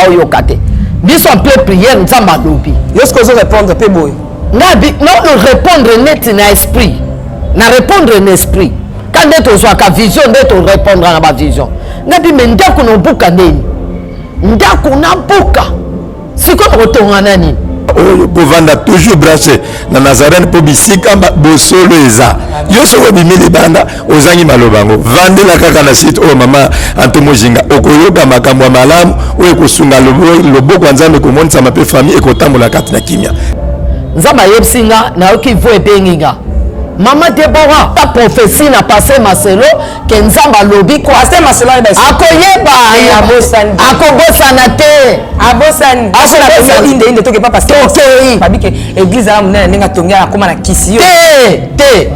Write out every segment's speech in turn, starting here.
Baoyoka te. Biso en plein prière, Nzambe alobi. Yo soki ozo répondre mpe boye. Nga bi naono répondre neti na esprit, na répondre na esprit ka nde tozwaka vision, nde torépondre na bavision. Nga bi me ndako na obuka ndeni, ndako nabuka sikoyo nakotonga na nini? Oyo kovanda toujours branché na Nazarene, mpo bisika bosolo eza. Yo soki obimi libanda, ozangi maloba yango, vandela kaka na site oyo mama Anto Mojinga, okoyoka makambo ya malamu oyo ekosunga. Loboko ya Nzambe ekomonisama mpe famille ekotambola kati na kimia. Nzambe ayebisi nga, nayoki voix ebengi nga: "Mama Debora." Ta prophétie na pasteur Maselo ke Nzambe alobi. Pasteur Maselo? Akoyeba, akobosana te. Abosani inde inde toke pa pasteur. Tokei. Babike église aya monene, ndenge atongi, akóma na kisi yo. Te te,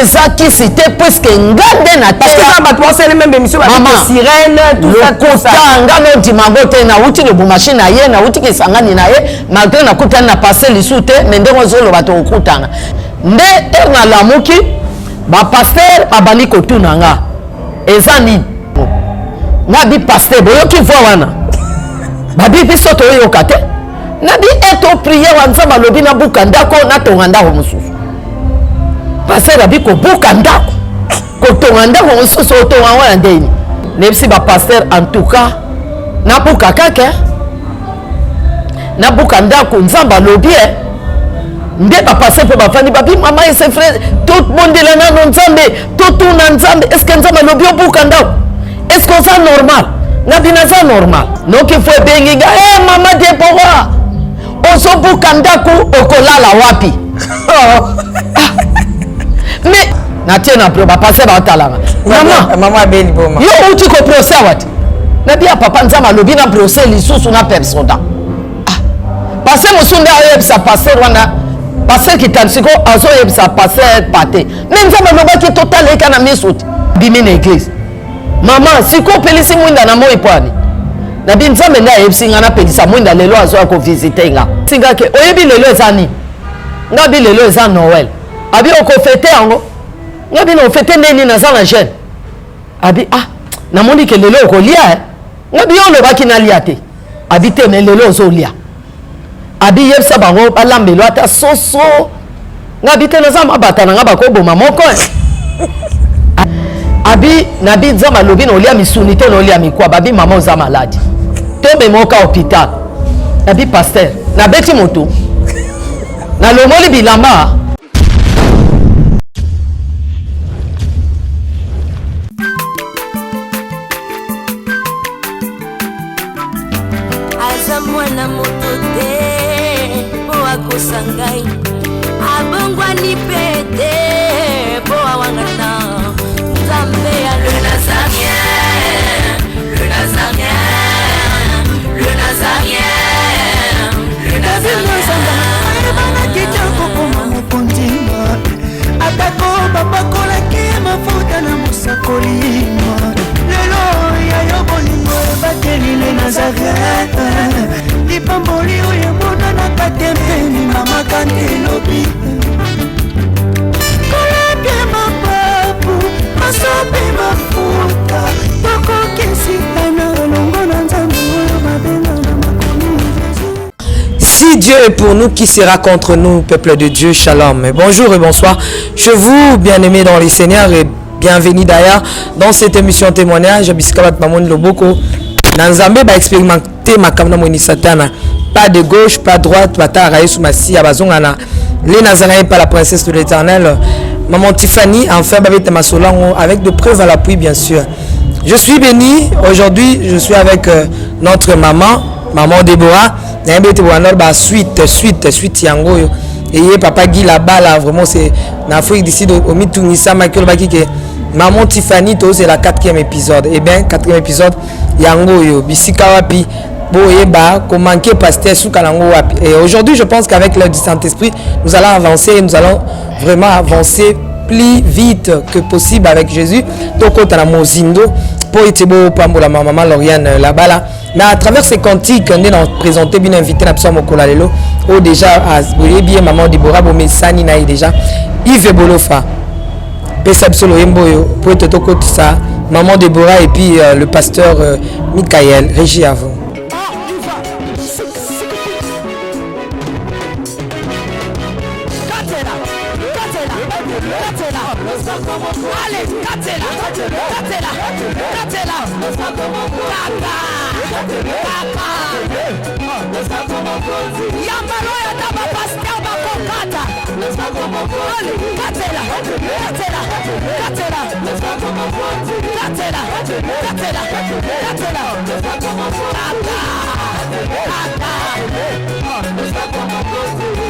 eza kisi te, puisque nga nde na Parce que bato basali même émission, sirène, tout ça, tout ça. Nga nondima yango te. Nauti Lubumbashi na ye, nauti Kisangani na ye, malgré nakutani na pasteur lisu te, mais ndenge ozoloba, tokokutana nde ere nalamuki. Bapasteur babandi kotuna nga: "Eza nini?" Nga bi: "Pasteur, boyoki voix wana?" Babi: "Biso toyoka te." Nabi eto prière wa Nzambe alobi nabuka ndako, natonga ndako mosusu. Pasteur abi: "Kobuka ndako, kotonga ndako mosusu, otonga wana ndeni?" Nayebisi bapasteur: "En tout cas nabuka kaka, nabuka ndako, Nzambe alobi." E nde bapasteur mpe bafandi, babi: "Mama, c'est vrai, tobondela nano Nzambe, totuna Nzambe. Est-ce Nzambe alobi obuka ndako? Est-ce oza normal?" Nabi: "Naza normal." Noki fo ebengi nga: "E mama Debora, ozobuka ndako, okolala wapi?" Mais natie na bapasteur baotalanga. Mama, mama abeli boma. Yo outi kobrosser awa te? Nabi ya papa, Nzambe alobi na brosser lisusu na persona. Ah, pasteur mosusu nde aoyebisa pasteur wana, pasteur Kitani siko azoyebisa pasteur Pate: "Me Nzambe alobaki totala eka na miso te." Bimi na église: "Mama, siko opelisi mwinda na moi po ani?" Nabi: "Nzambe nde ayebisi nga napelisa mwinda. Lelo azoya kovisiter nga." Singake: "Oyebi lelo eza nini?" Nga bi: "Lelo eza Noël." Abi: "Okofêter yango?" Nga bi: "Na ofêter ndeni? Naza na jeûne." Abi: "Ah, namoni ke lelo okolia." Eh, nga bi: "Yo olobaki nalia te." Abi: "Te, me lelo ozolia." Abi: "Yebisa bango balambelo ata soso." Nga bi: "Te, naza mabata na nga, bakoboma moko." Eh, abi nabi: "Nzambe alobi na olia misuni te, na olia mikwa." Babi: "Mama, oza malade, tomema oka hôpital." Nabi: "Pasteur, nabeti motu, nalongoli bilamba." Aza mwana moto te mpo akosa ngai, abongwani mpe te mpo awangana. Nzambe ya le Nazaréen, le Nazaréen, le Nazaréen, le Nazaréen. Ayebanaki te kokoma mokonzi, atako bapakolaki mafuta na mosakoli. Lelo ya yo bolingo ebateli le Nazaret, lipamboli oyo emonanaka te mpeni mamaka nde elobi kolapia mapapu, masope mafuta, tokokesitana elongo na Nzambe oyo babenga na makomi Jésus. Si Dieu est pour nous, qui sera contre nous, peuple de Dieu? Shalom. Bonjour et bonsoir. Je vous, bien-aimés dans les Seigneurs, et bienvenue d'ailleurs dans cette émission témoignage. Bisika bato bamoni loboko na Nzambe, ba expérimenter makambo na moni Satana. Pas de gauche, pas droite, batalaka Yesu Masiya, bazonga na le Nazaréen, pas la princesse de l'Éternel. Maman Tiffany, enfin, babeta masolo yango avec de preuves à l'appui, bien sûr. Je suis béni. Aujourd'hui, je suis avec notre maman, maman Déborah. Nayebi ete wana ba suite, suite, suite yango oyo eye papa Guy Labala, vraiment c'est na Afrique du Sud omitungisamaki, olobaki ke maman Tiffany, tozela quatrième épisode. Eh bien, quatrième épisode yango oyo, bisika wapi boyeba komanquer pasteur, suka nango wapi? Et aujourd'hui, je pense qu'avec l'aide du Saint-Esprit, nous allons avancer et nous allons vraiment avancer plus vite que possible avec Jésus. Tokota na mozindo mpo ete bopambola mama Lauriane Labala. Mais à travers ces cantiques nde na présenter bino invité na biso ya mokolo ya lelo oyo. Déjà boyebi ye, mama Debora, bomesani na ye déjà. Yves Bolofa, pesa biso loyembo oyo po ete tokotisa maman Debora et puis le pasteur Michael. Régie, à vous. Ale, katela, katela, katela. Kaka, kaka. Yambalo ya ata bapaster bakokata. Ale, katela, katela, katela, katela, katela, katela. Kaka, kaka.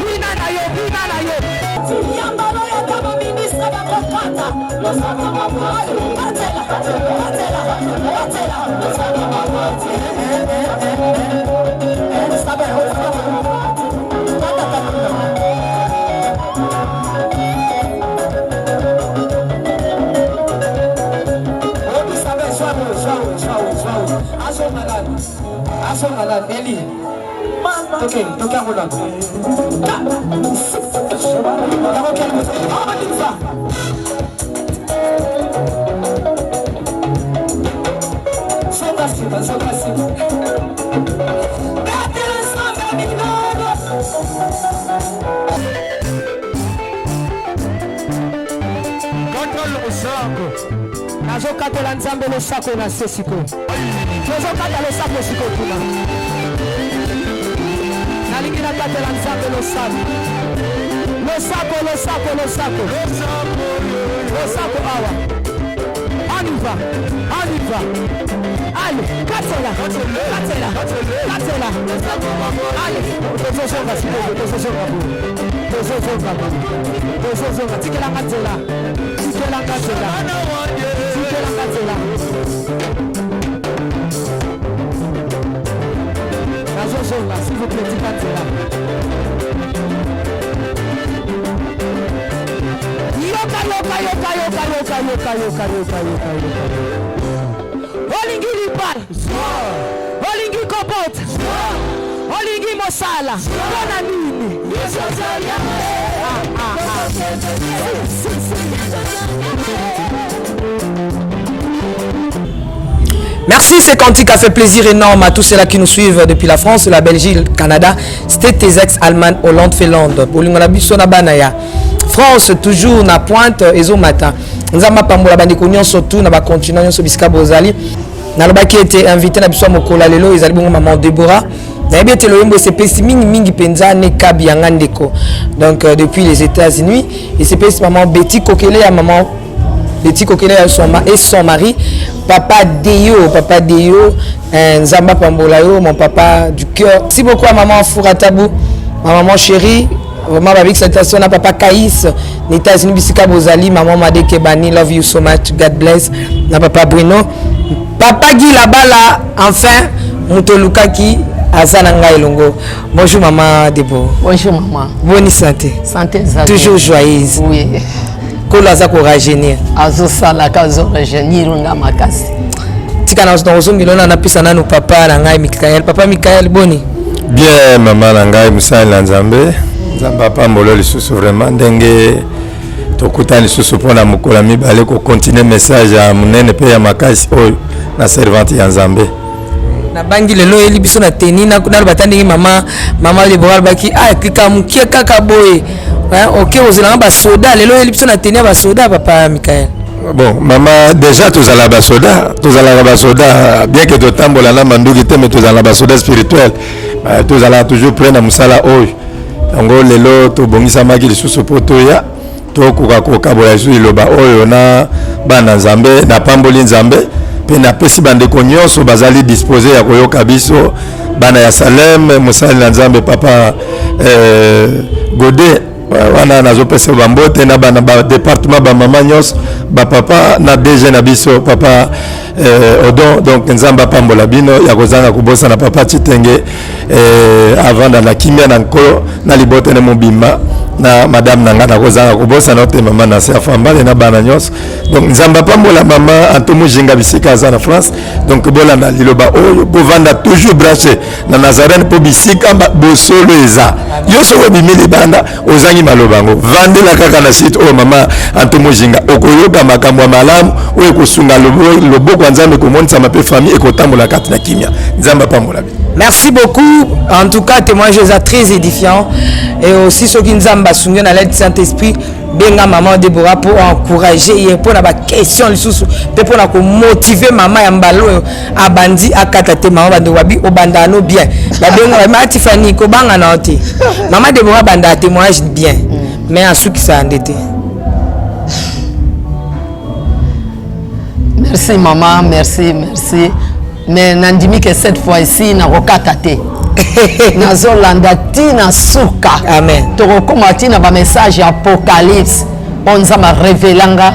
Bina na yo, bina na yo. Yambalo ya ata baministre bakokata. Katela, katela, katela. Nazokatela Nzambe losako na se sikoyo. Tozokata losako sikoyo kuna. Nalingi nakatela Nzambe losako. Losako, losako, losako. Losako awa. On y va, on y va. Allez, katela, katela, katela. Allez, tozozonga sikoyo, tozozonga boye. Tozozonga boye. Tozozonga, tikelanga nzela. Tikelanga nzela. Tikelanga nzela. Nazozonga, s'il vous plaît, tika nzela. Yoka, yoka, yoka, yoka, yoka, yoka, yoka, yoka, yoka, yoka. Olingi libala, olingi kobota, olingi mosala, mpona nini? Ah, ah, ah. Si, si, si. Merci, ce cantique a fait plaisir énorme à tous ceux-là qui nous suivent depuis la France, la Belgique, le Canada, States, ex, Allemagne, Hollande, Finlande. Bolingo na biso na bana ya France toujours na pointe ezo matin. Nzambe apambola bandeko nyonso tout na ba continent nyonso bisika bozali. Nalobaki ete invité na biso ya mokolo ya lelo ezali bongo maman Deborah. Nayebi ete loyembo esepesi mingi mingi mpenza ne kabi ya nga ndeko. Donc depuis les États-Unis, esepesi maman Betty Kokele ya maman Betty Kokele ya son, et son mari Papa Deyo, Papa Deyo, Nzamba Pambola yo, mon papa du cœur. Merci beaucoup à maman Fouratabou, ma maman chérie. Vraiment, avec salutation à papa Kaïs, les États-Unis, Bisika Bozali, maman Made Kebani, love you so much, God bless. Na papa Bruno, papa Guy Labala, enfin, moto lukaki, aza na ngai elongo. Bonjour maman Debo. Bonjour maman. Bonne santé. Santé eza Toujours bien. joyeuse. Oui. Kolo aza ko rajeunir. Azosalaka azo rajeunir nga makasi. Tika na ozongela na napesa nanu papa na ngai Mikael. Papa Mikael, boni? Bien mama na ngai mosali na Nzambe. Nzambe apambola lisusu vraiment ndenge tokutani lisusu mpona mokolo ya mibale kokontinue message ya monene mpe ya makasi oyo na servante ya Nzambe. Nabangi lelo oyeli biso na teni naloba ata ndenge mama mama Deborah alobaki ah kika mokie kaka boye. Ok, ozelanga basoda lelo oyeli biso na teni ya basoda papa Mikael. Bon mama, déjà tozala basoda, tozalaka basoda bien que totambola na manduki te, mais tozala basoda spirituel. Tozalaka toujours prêt na mosala oyo. Yango lelo tobongisamaki lisusu mpo toya tokoka kokabola lisusu liloba oyo na bana Nzambe. Napamboli Nzambe mpe napesi bandeko nyonso bazali dispose ya koyoka biso, bana ya Salem, mosali na Nzambe papa Godet wana nazopesa bambote na bana ba département, ba mama nyonso, ba papa na DG na biso papa Odon. Donc Nzambe apambola bino ya kozanga kobosana papa Chitenge avanda na kimia na Nkolo na libota na mobimba na madame na ngai, nakozanga kobosana te mama na se afambale na bana nyonso. Donc Nzambe apambola mama Anto Mujinga bisika aza na France. Donc bolanda liloba oyo, bovanda toujours branché na Nazareth mpo bisika bosolo eza. Yo soki obimi libanda ozangi maloba yango, vandela kaka na site oyo mama Anto Mujinga, okoyoka makambo ya malamu oyo ekosunga loboko ya Nzambe ekomonisama mpe famille ekotambola kati na kimia. Nzambe apambola bino. Merci beaucoup. En tout cas, témoignage est très édifiant. Et aussi, ceux qui nous ont basungi na l'aide du Saint-Esprit, Benga maman Deborah pour encourager ye mpo na baquestion lisusu mpe mpo na komotive mama ya mbala oyo abandi akata te. Mama, bandeko babi obandaka no bien, babenga babi Tifani, kobanga na yo te. Mama Deborah abandaka témoignage bien, mais asukisaka nde te. Merci maman, merci, merci. Mais nandimi ke cette fois ici nakokata te, nazolanda ntina suka. Amen. Tokokóma ntina bamessage ya Apocalypse oyo Nzambe arevelanga.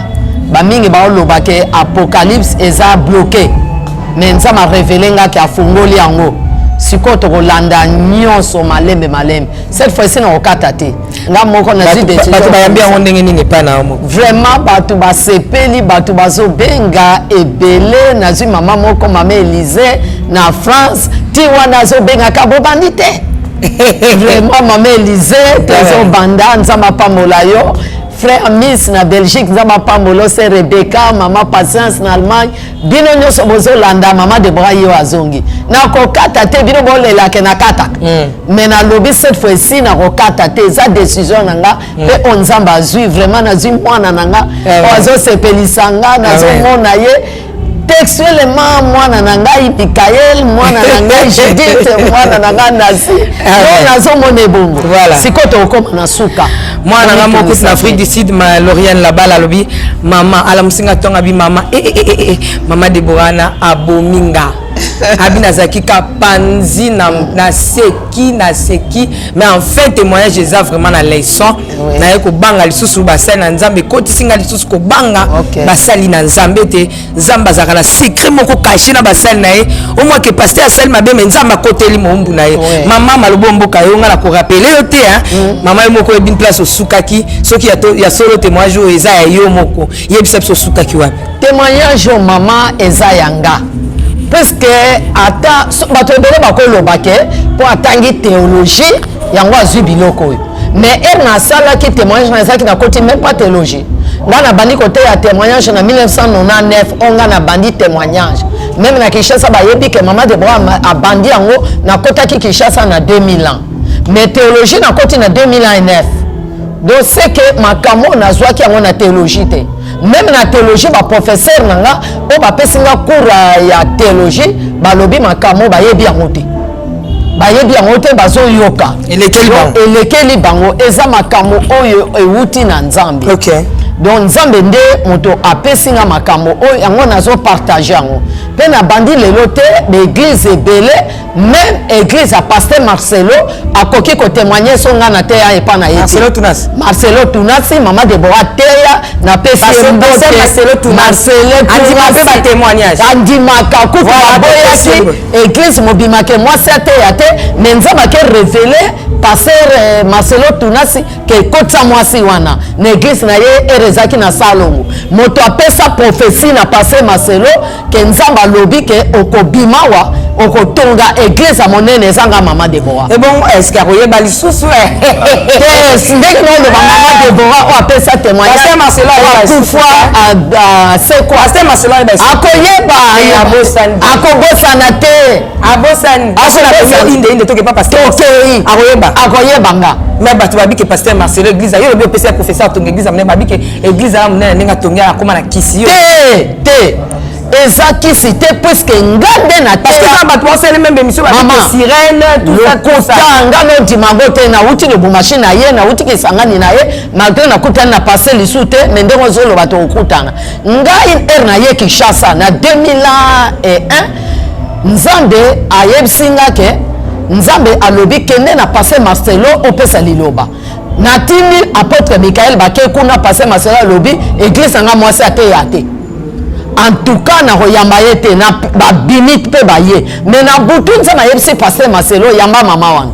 Bamingi baoloba ke Apocalypse eza bloqué, mais Nzambe arevele nga ke afungoli yango. Sikoyo tokolanda nyonso malembe malembe. Cette fois ci nakokata te, nga moko nazwi décision. Bato bayambi yango ndenge nini epai na yo moko? Vraiment, bato basepeli, bato bazobenga ebele. Nazwi mama moko, mama Élise na France, ti wana azobengaka: "Bobandi te?" Vraiment, mama Élise, tozobanda, Nzambe apambola yo. Frère Miss na Belgique, Nzambe apambola. Se Rebecca, mama Patience na Allemagne, bino nyonso bozolanda mama Debora, ye azongi. Nakokata te. Bino bolelake nakataka, mais nalobi cette fois-ci nakokata te. Eza décision na nga mpe oyo Nzambe azwi. Vraiment, nazwi mwana na nga oyo azosepelisa nga, nazomona ye textuellement, mwana na ngai Mikael, mwana na ngai Judith, mwana na ngai Nasi oyo nazomona ebongo. Sikoyo tokokóma na suka. Mwana nga moko na Afrique du Sud, ma Lauriane Labala, alobi: "Mama alamusinga ntongo, abi mama, eh, eh, eh, eh, mama Debora na abomi nga, abi nazalaki ka panzi na, naseki naseki, mais enfin témoignage eza vraiment na leçon." Naye kobanga lisusu basali na Nzambe, ekotisi nga lisusu kobanga basali na Nzambe te. Nzambe azalaka na secret moko caché na basali na ye. Omwake pasteur asali mabe, mais Nzambe akoteli moumbu na ye. Mama, maloba mboka yo, nga na korappeler yo te, hein. Mama, yo moko oyebi place osukaki. Soki ya solo témoignage oyo eza ya yo moko, yebisa biso osukaki wapi. Témoignage oyo, mama, eza ya nga, puisque ata bato ebele bakoloba ke mpo atangi théologie yango azwi biloko oyo, mais ere nasalaki témoignage na ezalaki nakoti même pas théologie. Nga nabandi koteya témoignage na 1999. Oyo nga nabandi témoignage, même na Kinshasa bayebi ke mama Debora abandi yango. Nakotaki Kinshasa na 2000 ans, mais théologie nakoti na 2009. Donc c'est que makambo oyo nazwaki yango na théologie te. Même na théologie, baprofesseur na nga oyo bapesi nga cours ya théologie balobi makambo bayebi yango te, bayebi yango te, bazoyoka. Elekeli bango. Elekeli bango. Eza makambo oyo ewuti na Nzambe. Donc Nzambe nde moto apesi nga makambo oyo, yango nazopartage yango mpe nabandi lelo te. Baeglise ebele, même église ya pasteur Marcelo akoki kotémoigne so nga na teya epa na ye te. Marcelo Tunasi. Marcelo Tunasi, mama Debora teya, napesi ye mbote. Pasteur Marcelo Tunasi. Marcelo Andima mpe Tunasi. Batémoignage. Andimaka kutu. Baboyaki église mobimake mwasi ateya te, mais Nzambe ake révélé pasteur Marcelo Tunasi ke ekotisa mwasi wana na église na ye. Ere ezalaki na Salongo, moto apesa prophétie na pasteur Marcelo ke Nzambe alobi ke okobima wa okotonga église ya monene, ezanga mama Debora. Ebongo est-ce akoyeba lisusu? Te, ndenge naoloba, mama Debora oyo apesa témoignage Pasteur Marcelo ayeba lisusu. Akufa asekwa. Pasteur Marcelo ayeba lisusu. Akoyeba. Abosani. Akobosana te. Abosani. Akobosana. Inde inde tokepa pasteur. Tokei. Akoyeba. Akoyeba nga. Mais bato babike pasteur Marcelo église yo lobi opesi ya professeur atonga église ya monene, babike église ya monene ndenge atongi akóma na kisi yo. Te te, eza kisi te, puisque nga nde na Parce que eza bato basali même émission, Mama. babike sirène, tout ça, tout ça. Lokuta. Nga nondima yango te. Nauti Lubumbashi na ye, nauti Kisangani na ye, malgré nakutani na passe lisu te, mais ndenge ozoloba tokokutana. Ngai ere na ye Kinshasa na 2001, Nzambe ayebisi nga ke Nzambe alobi: "Kende na passe Marcelo, opesa liloba." Natindi apôtre Michael, bake kuna. Passe Marcelo alobi: "Église na nga mwasi ateya te, en tout cas nakoyamba ye te." Na babimi mpe baye, mais na butu Nzambe ayebisi paster Marcelo: "Yamba mama wana,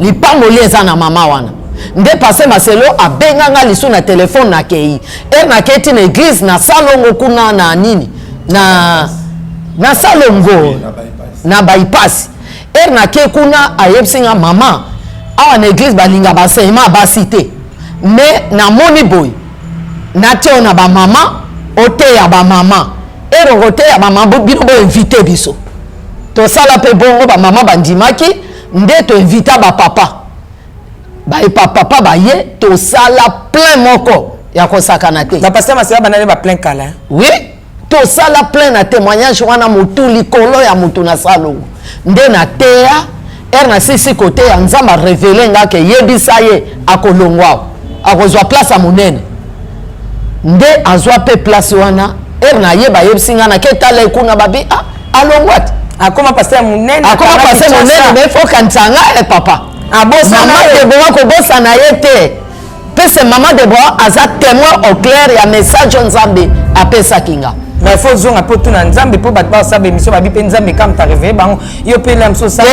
lipamboli eza na mama wana." Nde paster Marcelo abenganga lisu na telefone. Nakei, ere nakei ti na église na Salongo kuna na nini na Salongo na bypass. Ere nake kuna, ayebisi nga: "Mama, awa na église balinga baenseignement ya basi te, mais namoni boye, natia oyo na bamama, oteya bamama. Ere okoteya bamama, bino boinvite biso." Tosala mpe bongo, bamama bandimaki, nde toinvita bapapa, bayepa papa baye, tosala plein moko. Ya kosakana te. Na pasteur Masela bandani ba plein kala. Oui, tosala plein na témoignage wana motu likolo ya motu na salongo nde na teya ere na sisi koteya Nzambe arevele nga ke yebisa ye akolongwa akozwa place ya monene nde azwa mpe place wana ere na ye bayebisi nga nake tala ye kuna babi ah, alongwa te akoma pasteur monene akoma pasteur monene mais faut kanisa nga eh, papa abosana mama Deborah kobosana ye te pese mama Deborah aza témoin au clair ya message oyo Nzambe apesaki nga. Mais faut zonga mpo tuna Nzambe mpo bato basala baémission babi mpe Nzambe kamta réveille bango yo mpe la mosusu osala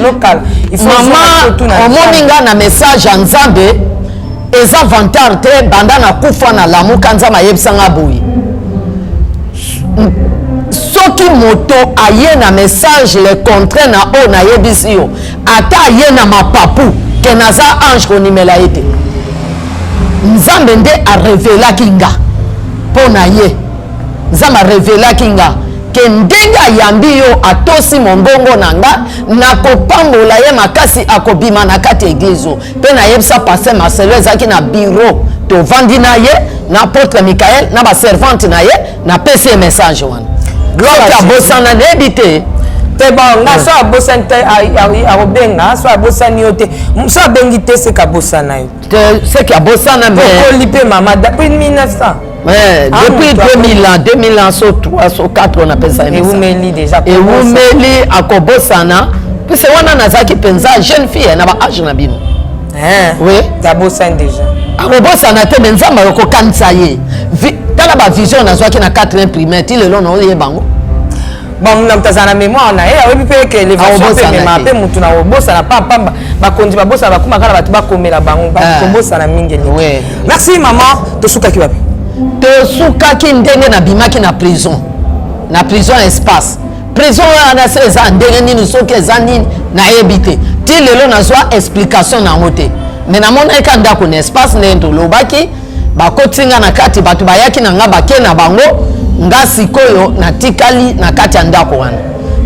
local. Mama omoni nga na message ya Nzambe eza vantard te banda nakufa nalamuka Nzambe ayebisa nga boye soki moto aye na message le contraire na oyo nayebisi yo ata aye na mapapu ke naza ange konimela ye te Nzambe nde arevelaki nga mpo na ye Nzambe arevelaki nga ke ndenge ayambi yo atosi mongongo na nga nakopambola ye makasi akobima na kati ya eglize oyo mpe nayebisa pasteur Marcelo ezalaki na bureau tovandi na ye na apotre Michael na baservante na ye napesi ye message wana soki abosana nayebi te. Te bon nga so abosani te akobenga so abosani yo te so abengi te seke abosana yo te seke abosana mais okoli mpe mama depuis 1900. Ouais, ah, depuis 2000 ans 2000 ans so 3 so 4 on appelle ça ewumeli déjà ewumeli akobosana pese wana nazalaki mpenza jeune fille na ba age na bino. Oui abosani déjà akobosana te me Nzambe akokanisa ye tala bavision nazwaki na 4 primaire ti lelo naoyeba yango. Bon na moto azala na mémoire na ye ayebi mpe ke élévation mpe emema mpe motu na kobosana pambapamba bakonzi babosana bakóma kaka na bato bakomela bango kobosana mingi eleki. Merci maman. Tosukaki wapi? Tosukaki ndenge nabimaki na prison na prison espace prison wana se eza ndenge nini soki eza nini nayebi te ti lelo nazwa explication na yango te me namonaki ka ndako na espace ndenge tolobaki bakoti nga na kati bato bayaki na nga bake na bango nga sikoyo natikali na kati ya ndako wana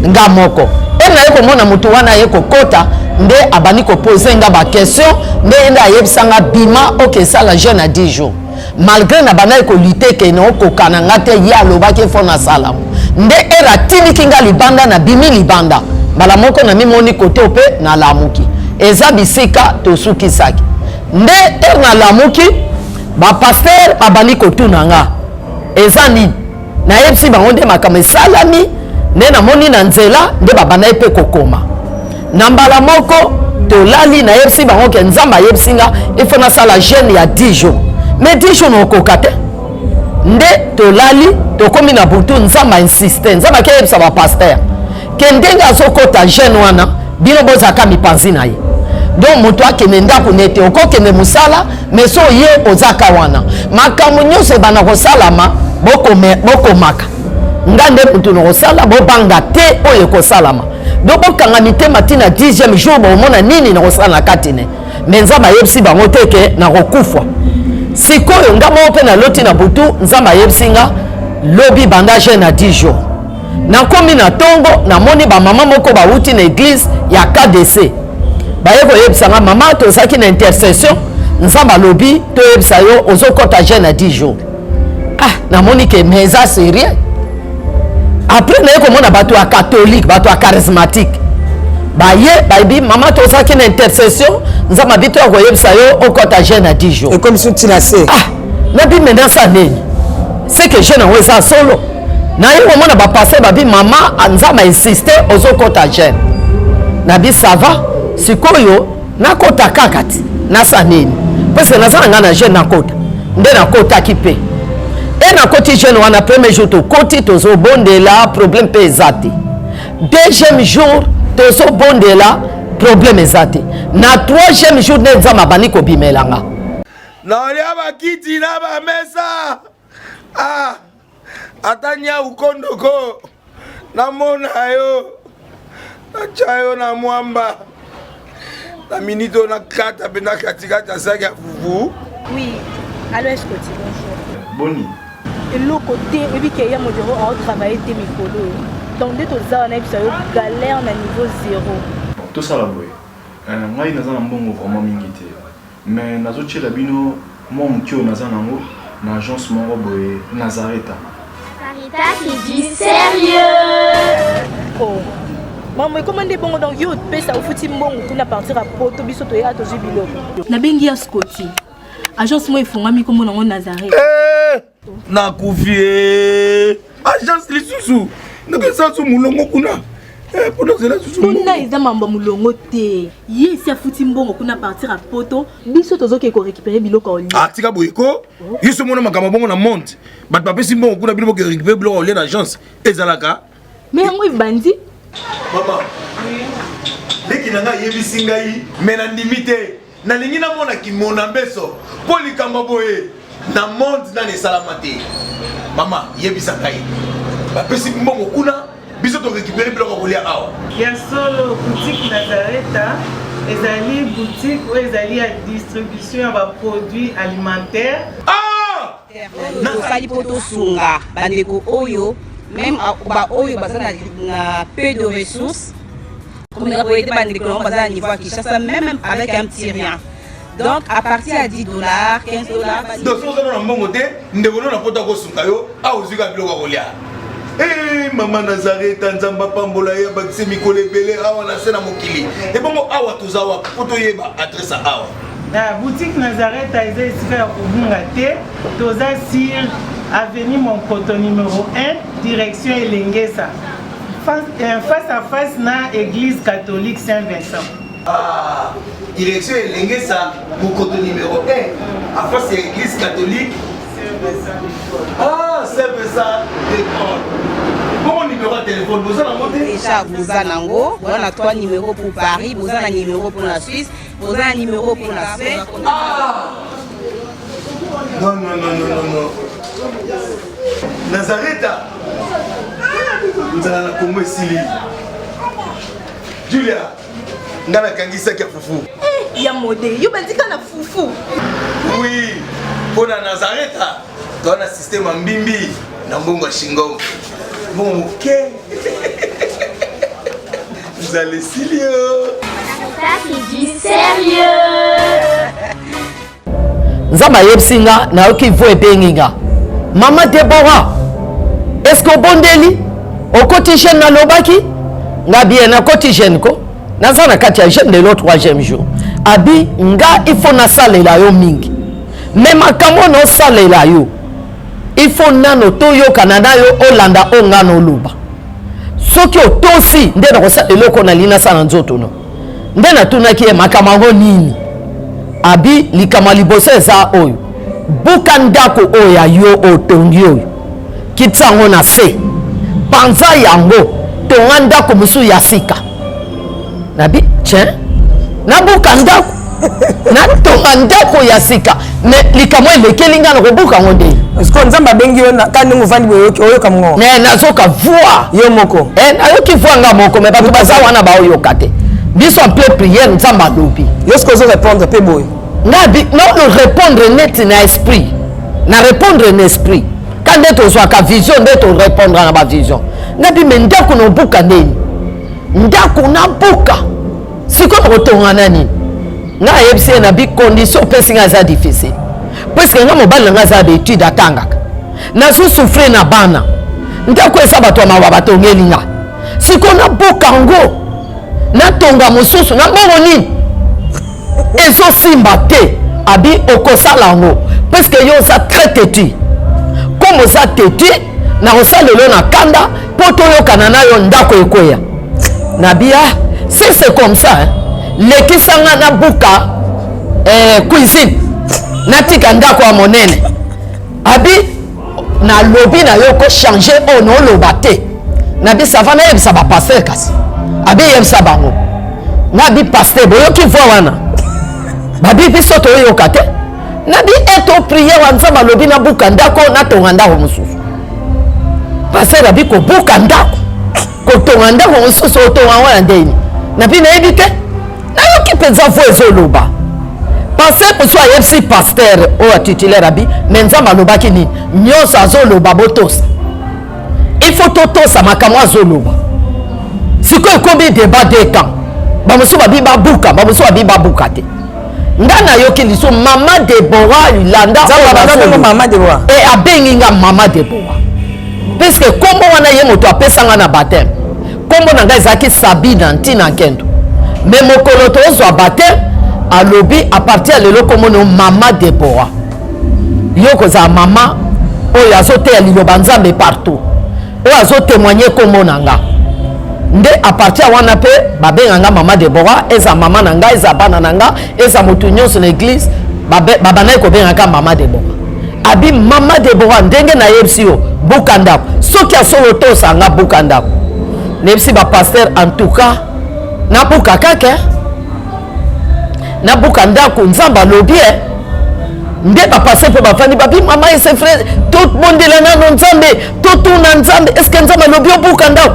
nga moko e naye komona motu wana aye kokota nde abandi kopose nga baquestion nde ye nde ayebisa nga bima oke esala jeune ya 10 jours malgré na bandaki kolite ke naokoka na nga te ye alobaki fo nasala nde ere atindiki nga libanda nabimi libanda mbala moko namimoni kote mpe nalamuki eza bisika tosukisaki nde ere nalamuki bapaster babandi kotuna nga eza nini nayebisi bango nde makambo esalami nde namoni na nzela nde babandaki mpe kokoma na mbala moko tolali nayebisi bango ke Nzambe ayebisi nga ifo nasala jeune ya 10 jours mais 10 jours naokoka te nde tolali tokomi na butu Nzambe ainsiste Nzambe akeyebisa bapaster ke ndenge azokota jeune wana bino bozalaka mipanzi na ye donc moto akende ndako nete okokende mosala mais so ye ozaka wana makambo nyonso ebanda kosalama bokomaka nga nde motu na kosala bobanga te oyo ekosalama donc bokanga mitema ntina 10e jour bomona nini na kosala na kati ne me Nzambe ayebisi bango te ke nakokufa sikoyo nga moko mpe naloti na butu Nzambe ayebisi nga lobi banda jeune na 10 jours nakomi na ntongo namoni bamama moko bawuti na eglise ya KDC baye koyebisa nga mama tozalaki na intercession Nzambe alobi toyebisa yo ozokɔta jeune na 10 jours ah namoni ke mais eza sérieux après naye komona bato ya catholique bato ya charismatique baye bayebi mama tozalaki na intercession Nzambe abi to ya koyebisa yo okɔta jeune na 10 jours ekomi so ntina se ah nabi maintenant sa nini c'est que jeune yango eza solo naye komona bapaster babi mama Nzambe ainsiste ozokɔta jeune nabi ça va sikoyo nakɔta kaka ti nasa nini parce que naza na ngai na jeune nakɔta nde nakɔtaki mpe e nakɔti jeune wana premier jour tokɔti tozobondela problème mpe eza te deuxième jour tozobondela problème eza te na troisième jour nde Nzambe abandi kobimela nga naolia bakiti na bamesa ah, ata nyau kondoko namona yo natya yo na mwamba na minute oyo nakata mpenza katikati ya saki ya fufu. Oui, allo Escoti, bonjour. Boni. Eloko te oyebi ke ya modero aotravaille te mikolo oyo donc nde toza wana yebisa yo galère na niveau zéro. Tosala boye. Ngai naza na mbongo vraiment mingi te. Mais nazotiela bino Mwa moke oyo naza nango na agence moko boye Nazareta. Sarita c'est du sérieux. Oh. Maman ekoma nde bongo donc yo opesa ofuti mbongo kuna partir ya poto biso toya tozwi biloko. Nabengi ya Scotty. Agence moko efongami kombo nango Nazareth. Eh, nakufi eh. Agence lisusu. Ndenge su mulongo kuna. Eh, mpona ozela susu kuna eza mambo ya molongo te ye esi afuti mbongo kuna partir ya poto biso tozokende korécupere biloko ya olia ah, tika boye ko yo so omona makambo bongo na monde bato bapesi mbongo kuna bino boke récupere biloko ya olia na agence ezalaka me yango ebandi mama leki na ngai ayebisi ngai me nandimi te Nalingi namona kimona mbeso mpo likambo boye na monde nani esalama te. Mama yebisa ngai, bapesi mbongo kuna, biso to récupérer biloko ya kolia awa. Ya solo, boutique Nazareta ezali boutique oyo ezali ya distribution ya ba produits alimentaires. Ah! Tosali mpo tosunga bandeko oyo meme baoyo baza na peu de ressources komeka koyede bandeko nango baza na niveau ya Kinshasa meme avec un petit rien donc à partir ya 10 dollars 15 dollars. Donc soki oza na mbongo te, ndeko no na poto akosunga yo awa ozwi kaka biloko ya kolia. Hey, mama Nazareta, Nzambe apambola ye, abakise mikolo ebele awa na se na mokili. Ebongo awa toza wapi mpo toyeba adresse ya awa? Na boutique Nazareta eza esika ya kobunga te, toza sur avenue Monkoto numero 1 direction Elengesa face, euh, face à face na église catholique Saint Vincent. Ah, direction Elengesa Mokoto numéro 1 à face ya église catholique Ah, Saint Vincent de Paul. Bongo numéro ya téléphone boza nango te? Déjà boza nango, boza na 3 numéros pour Paris, boza na numéro pour la Suisse, boza na numéro pour la Suède. Ah! Non, non, non, non, non, non. Nazareta. Nzala na Congo esili. Julia, nga nakangisaki ya fufu. Eh, ya mode, yo bandika na fufu. Oui, mpo na Nazareta, toza na système ya mbimbi na mbongo ya shingom. Mbongo moke. Nzala esili yo. Ça c'est du sérieux. Nzambe ayebisi nga, nayoki voix ebengi nga, mama Deborah, est-ce que obondeli okoti jeune? Nalobaki nga bien, nakoti jeune ko naza na kati ya jeune lelo troisième jour. Abi nga il faut nasalela yo mingi, me makambo naosalela yo il faut nano toyokana na yo, olanda oyo nga noloba. Soki otosi nde nakosala eloko nalingi nasala nzoto no. Nde natunaki ye makambo yango nini. Abi likambo ya liboso eza oyo, buka ndako oyo ya yo otongi oyo, kitisa yango na se, panza yango, tonga ndako mosusu ya sika. Nabi tiens, nabuka ndako natonga ndako ya sika, me likambo elekeli ngai na kobuka yango nde. Sikoyo Nzambe abengi yo ka ndenge ovandi boye, oyoka mongongo? Me nazoka voix yo moko. Eh, nayoki voix nga moko, me bato baza wana baoyoka te. Biso en plein prière, Nzambe alobi. Yo sikoyo ozo répondre mpe boye? Nga nano répondre neti na esprit, na répondre na esprit ka nde tozwaka vision, nde torépondre na bavision. Ngabi me ndako na obuka ndeni, ndako nabuka sikoyo nakotonga na nini? Nga ayebisi ye na bi condition opesi nga eza difficile, puiske nga mobali na nga aza baetude atangaka, nazosouffrir na bana, ndako eza bato ya mawa batongeli nga, sikoyo nabuka yango natonga mosusu na mbongo nini? Ezosimba te. Abi okosala yango puiske yo oza très têtu. Comme oza têtu, nakosalela yo na kanda mpo toyokana na yo, ndako ekweya. Nabi ah, si c'est comme ça hein, lekisa nga nabuka eh, cuisine, natika ndako ya monene. Abi nalobi na yo kochange oyo naoloba te. Nabi sava, nayebisa bapaster kasi. Abi yebisa bango. Nabi paster, boyoki voi wana? Babi biso toyoka te. Nabi eto priere wa Nzambe alobi nabuka ndako natonga ndako mosusu. Paster abi kobuka ndako kotonga ndako mosusu, otonga wana ndeni? Nabi nayebi te, nayoki mpenza voi ezoloba. Paster mosusu ayebisi paster oyo atitulaire, abi me Nzambe alobaki nini? Nyonso azoloba botosa, il faut totosa makambo azoloba. Sikoyo ekomi débat de camp, bamosusu babi babuka, bamosusu babi babuka te. Nga nayoki liso mama Deborah landa e abengi nga mama Deborah puisque nkombo wana ye moto apesa nga na baptême. Nkombo na ngai ezalaki Sabina Ntina Nkendo, me mokolo tozwa baptême alobi a partir ya lelo nkombo no mama Deborah. Yo kozala mama oyo azoteya liloba Nzambe partout, oyo azotemoigne nkombo na nga. Nde a partir ya wana mpe babenga nga mama Deborah. Eza mama na nga, eza bana na nga, eza moto nyonso na église babandaki kobengaka mama Deborah. Abi mama Deborah, ndenge nayebisi yo, buka ndako. Soki asolo tosa nga, buka ndako. Nayebisi bapasteur, en tout cas nabuka kaka, nabuka ndako, Nzambe alobi e. Nde bapasteur mpe bafandi, babi mama, c'est vrai, tobondela nano Nzambe, totuna Nzambe, est ce que Nzambe alobi obuka ndako?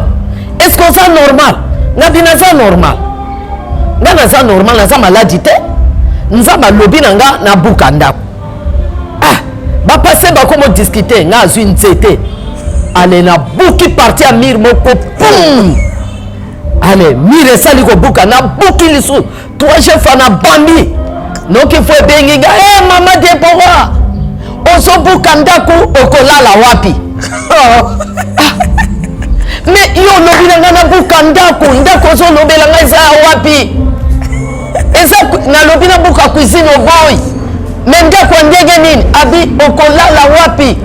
Est ce que oza normal? Ngabi naza normal, nga naza normal, naza maladi te. Nzambe alobi na nga nabuka ndako. Ah, bapase bakomo discute, nga azwi nzete, ale nabuki parti ya mire moko, pum, ale mire esali kobuka, nabuki lisusu troisième fois, nabambi noki fo ebengi nga e hey, mama Debora, ozobuka ndako, okolala wapi? Ah, me yo olobi na ngai nabuka ndako, ndako ozolobela ngai eza ya wapi? Eza nalobi nabuka cuisine, oboyi, me ndako ya ndenge nini? Abi okolala wapi?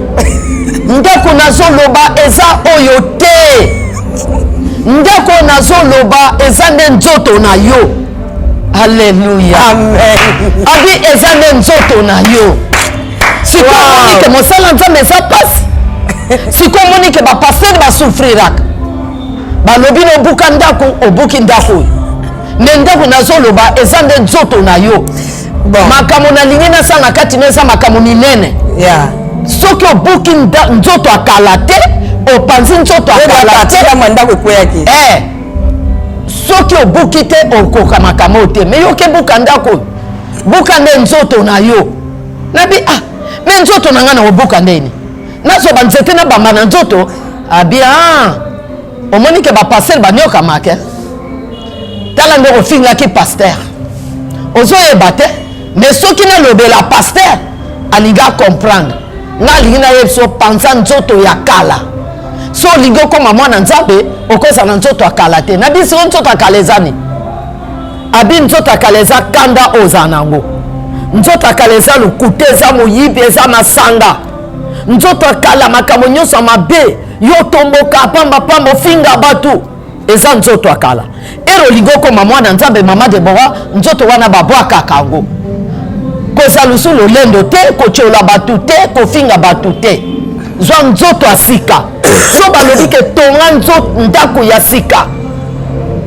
Ndako nazoloba eza oyo te, ndako nazoloba eza nde nzoto na yo. Alleluya, amen. Abi eza nde nzoto na yo. Sikoyo omoni ke mosala Nzambe eza mpasi. Sikoyo omoni ke bapastere basufriraka. Balobi na obuka ndako, obuki ndako oyo, me ndako nazoloba eza nde nzoto na yo. Bon. Makambo nalingi nasala na kati no eza makambo minene. Soki obuki nzoto ya kala te, opanzi nzoto ya kala te. Mwa ndako ekweyaki. Eh, soki obuki te, okoka makambo oyo te. Me yoki ebuka ndako oyo, buka nde nzoto na yo. Nabi ah, me nzoto na ngai na kobuka ndeni? Nazwa banzete nabamba na nzoto? Abi ah, omoni ke bapastere banyokamaka. Tala nde ofingaki paster, ozoyeba te. Me soki nalobela paster, alingi acomprendre nga. Alingi nayebi so panza nzoto ya kala. So olingi okóma mwana Nzambe, okozala na nzoto ya kala te. Na biso nzoto ya kala eza nini? Abi nzoto ya kala eza kanda oyo ozala na yango, nzoto ya kala eza lokuta, eza moyibi, eza masanga, nzoto ya kala makambo nyonso ya mabe, yo otomboka pambapamba, ofinga bato, eza nzoto ya kala. Ere olingi okóma mwana Nzambe, mama Debora, nzoto wana babwakaka yango. Kozala lusu lolendo te, kotyola bato te, kofinga bato te. Zwa nzoto ya sika. So balobi ke tonga ndako ya sika,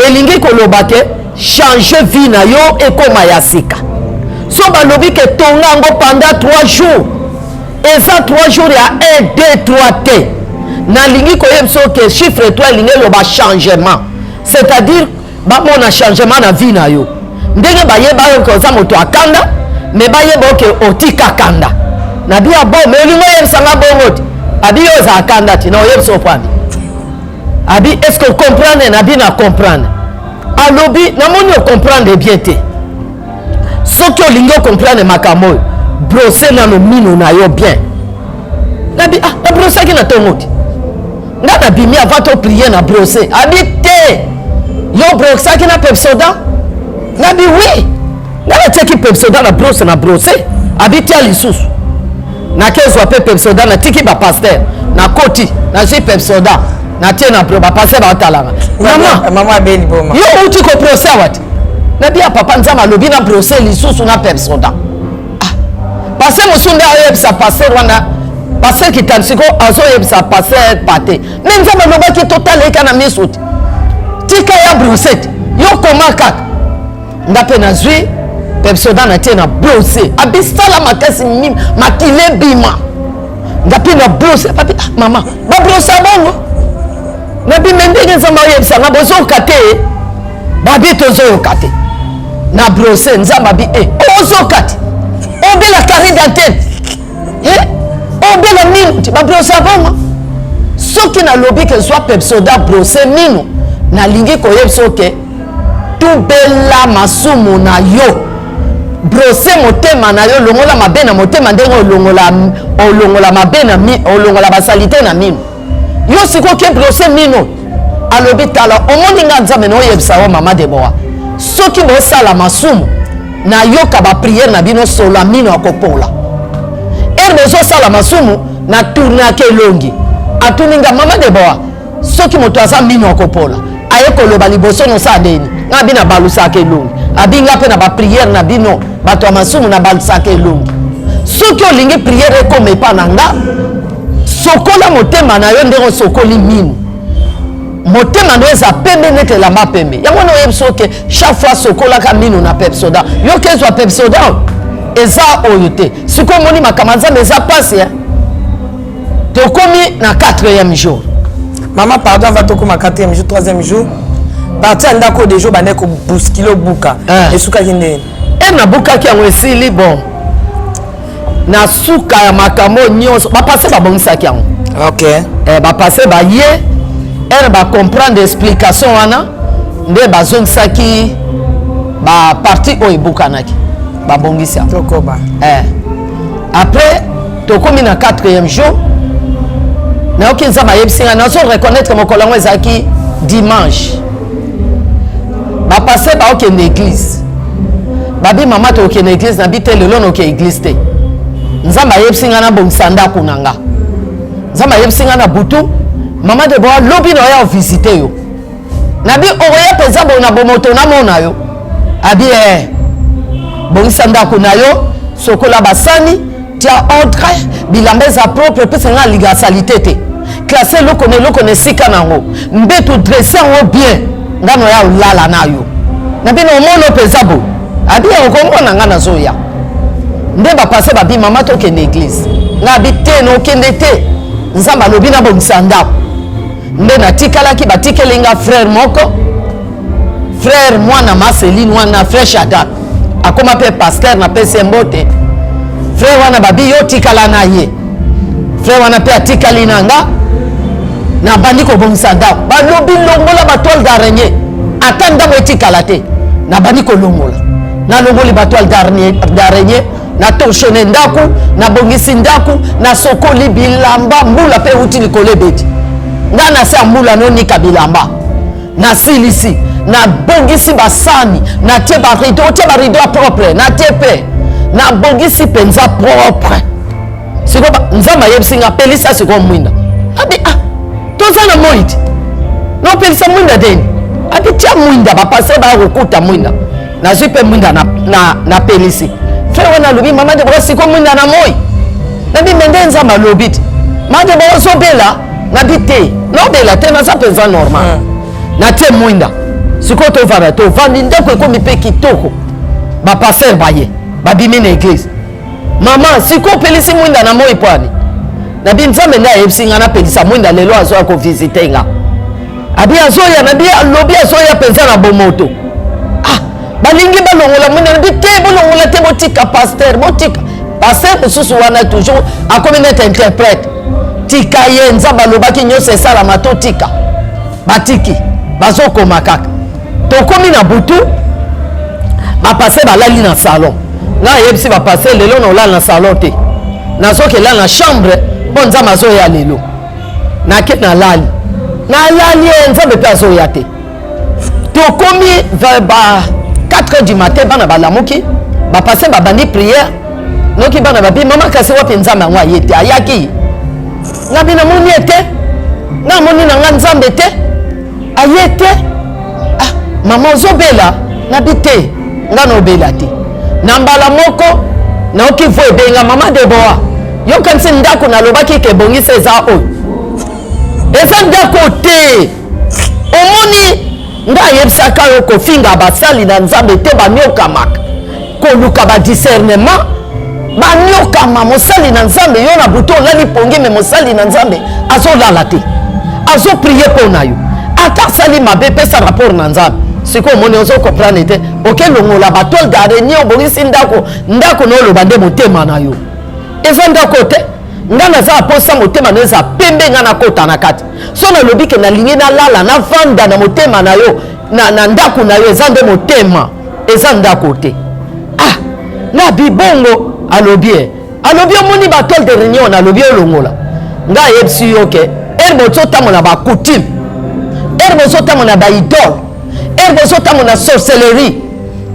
elingi koloba ke change vie na yo ekóma ya sika. So balobi ke tonga yango pendant 3 jours, eza 3 jours ya 1 2 3 te. Nalingi koyebisa ke chiffre 3 elingi eloba changement, c'est-à-dire bamona changement na vie na yo. Ndenge bayeba yo ke oza moto akanda, me bayeba yo ke otika kanda. Nabi ya bon, me olingi oyebisanga bongo te. Abi yo ozala kanda ti na oyebisa opani. Abi est ce que ocomprendre? Nabi na comprendre. Alobi namoni ocomprendre bien te. Soki olingi ocomprendre makambo oyo, brose nano mino na yo bien. Nabi ah, nabrosaki na ntongo te, nga nabimi avant to prier na brose. Abi te, yo brosaki na Pepsoda? Nabi oui, nga natiaki Pepsoda na brose na brose. Abi tia lisusu. Nakezwa mpe Pepsoda, natiki bapaster, nakoti, nazwi Pepsoda, natie na bapaster, batalanga mama. Mama abeli boma. Yo outi kobrose awa te? Nabi ya papa, Nzambe alobi na brose lisusu na Pepsoda. Ah, paster mosusu nde ayoyebisa paster wana, paster Kitani siko azoyebisa paster Pate, me Nzambe alobaki totala eka na miso te, tika ya brose te, yo koma kaka. Nga mpe nazwi Pepsoda, natie na brose. Abisala makasi, makila ebima. Nga mpe na brose. Papi ah, mama babrose bongo. Nabime ndenge Nzambe oyebisanga, bozoyoka te? Babi tozoyoka te. Na brose, Nzambe abi e ozoyoka te, obela carie dentaire, obela mino te, babrose bongo. Soki nalobi ke zwa Pepsoda brose mino, nalingi koyebisa oke tubela masumu na yo. Brose motema na yo, longola mabe na motema ndenge olongola olongola mabe na mi, olongola basalite na mino. Yo sikoyo ke brose mino. Alobi tala, omoni nga Nzambe na oyebisa yo mama Deborah. Soki bosala masumu, nayoka ba prière na bino solo ya mino akopola. Heure bozosala masumu, na tournaka elongi. Atuni nga mama Deborah, soki moto aza mino akopola aye koloba liboso nosala ndeni nga bino abalusaka elongi abi nga mpe na bapriere na bino bato ya masumu nabalusaka elongi soki olingi priere ekoma epa na nga sokola motema na yo ndenge osokoli mino motema na yo eza pembe neti elamba pembe yango wana oyebi soki chaque fois sokolaka mino na pepsoda yo kezwa pepsoda eza oyo te sikoyo omoni makambo ya nzambe eza mpasi eh? Tokomi na quatrième jour. Maman pardon avant tokoma quatrième jour, troisième jour. Parti ya ndako deja obandaki kobuskile obuka. Eh. Esukaki ndenge? E nabukaki yango esili bon. Na suka ya makambo nyonso bapase babongisaki yango. Ok. Eh, bapase baye ere bacomprendre explication wana nde bazongisaki baparti oyo ebukanaki babongisi yango. Tokoba. Eh. Après tokomi na quatrième jour nayoki nzambe ayebisi ngai nazo reconnaître mokolo yango ezalaki dimanche bapaster baokende église babi mama tokende église nabi te lelo noke église te nzambe ayebisi ngai nabongisa ndako na nga nzambe ayebisi ngai na butu mama debora lobi na oya ovisite yo Nabi okoya mpenza boye na bomoto namona yo. Abi ee, bongisa ndako na yo, sokola basani, tia ordre, bilamba eza propre, pesa nga aliga salite te. Classe eloko na eloko na esika na yango. Mbeto dresse yango bien, nga noya olala na yo. Nabi na omona mpenza boye. Abi okomona nga nazoya. Nde bapase babi mama tokende eglise. Nga abi te nokende te. Nzambe alobi nabongisa ndako. Nde natikalaki, batikeli nga frère moko, frère mwana Marceline wana, frère Shadrack akoma mpe pasteur, napesi ye mbote. Frère wana babi yo tikala na ye, frère wana mpe atikali na nga, nabandi kobongisa ndako, balobi longola ba toile d'araignée, ata ndako etikala te, nabandi kolongola, nalongoli ba toile d'araignée na torchonne ndako, nabongisi ndako, nasokoli bilamba, mbula mpe euti likolo ebeti nga na se ya mbula nonika bilamba, nasilisi, nabongisi basani, natie barido, otie barido ya propre, natie mpe nabongisi mpenza propre. Sikoyo Nzambe ayebisi nga pelisa sikoyo mwinda, abi ah toza na moi te, nopelisa mwinda teni, abi tia mwinda, bapase baya kokuta mwinda nazwi mpe mwinda napelisi na, na frere wana alobi mama debora siko mwinda na moi nabi me nde nzambe alobi te mama debora ozobela nabi te nobela te naza mpenza normal mm. natie mwinda sikoyo tovanda tovandi ndako ekomi mpe kitoko bapaster baye babimi na eglise mama sikoyo opelisi mwinda na moi pwani nabi nzambe nde ayebisi ngai napelisa mwinda lelo azoya kovisite nga abi azoya nabi alobi azoya mpenza na bomoto ah balingi balongola mwinda nabi te bolongola te botika paster botika paster mosusu wana toujours akomi nete interprète tika ye nzambe alobaki nyonso esalama totika batiki bazokoma kaka tokomi na butu bapase balali na salon nga ayebisi bapase lelo na olala na salon te nazokela na chambre mpo nzambe azoya lelo nake nalali nalali ye nzambe mpe azoya te tokomi ba 4 heures du matin bana balamuki bapase babandi prière noki bana babi mama kasi wapi nzambe yango aye te ayaki ngabi namoni ye te namoni na nga nzambe te aye te ah, mama ozobela nabi te nga naobela te na mbala moko nayoki vo ebenga mama debora yokanisi ndako nalobaki ke ebongisa eza oyo eza ndako te omoni nga ayebisaka yo kofinga basali na nzambe te banyokamaka koluka ba discernement banyokama mosali na nzambe yo na butu olali pongi me mosali na nzambe azolala te azoprie mpo na yo ata asali mabe pesa rapport na nzambe sikoyo omoni ozo comprendre te oke longola batole d'araignée obongisi ndako ndako na oloba nde motema na yo eza ndako te nga naza na posa motema na eza pembe nga nakota na kati so nalobi ke nalingi nalala navanda na motema na yo na, na ndako na yo eza nde motema eza ndako te ah. Nga bi bongo alobi e alobi omoni ba toile de réunion nalobi olongola. Nga ayebisi yo ke ere bozotambola ba coutume, ere bozotambola ba idole, ere bozotambola na sorcellerie,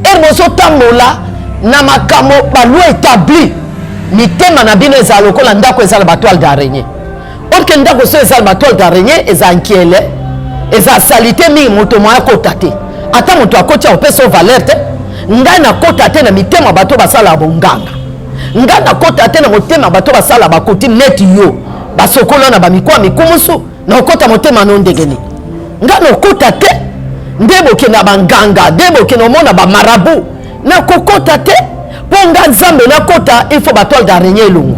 ere bozotambola na makambo ba loi établie, mitema na bino ezala lokola ndako eza na ba toile d'araignée. Orke ndako so eza na ba toile d'araignée eza nkiele, eza salite mingi, moto moya akota te. Ata moto akoti akopesa yo valeur te. Ngai nakota te na mitema bato basala bonganga. Ngai nakota te na motema bato basala bakoti neti yo basokola na bamikwa mikumusu, nakota motema no ndenge nini? Ngai nakota te nde bokenda banganga, nde bokenda omona bamarabu, nakokota te mpo nga Nzambe nakota, il faut batoile d'araignée elongo.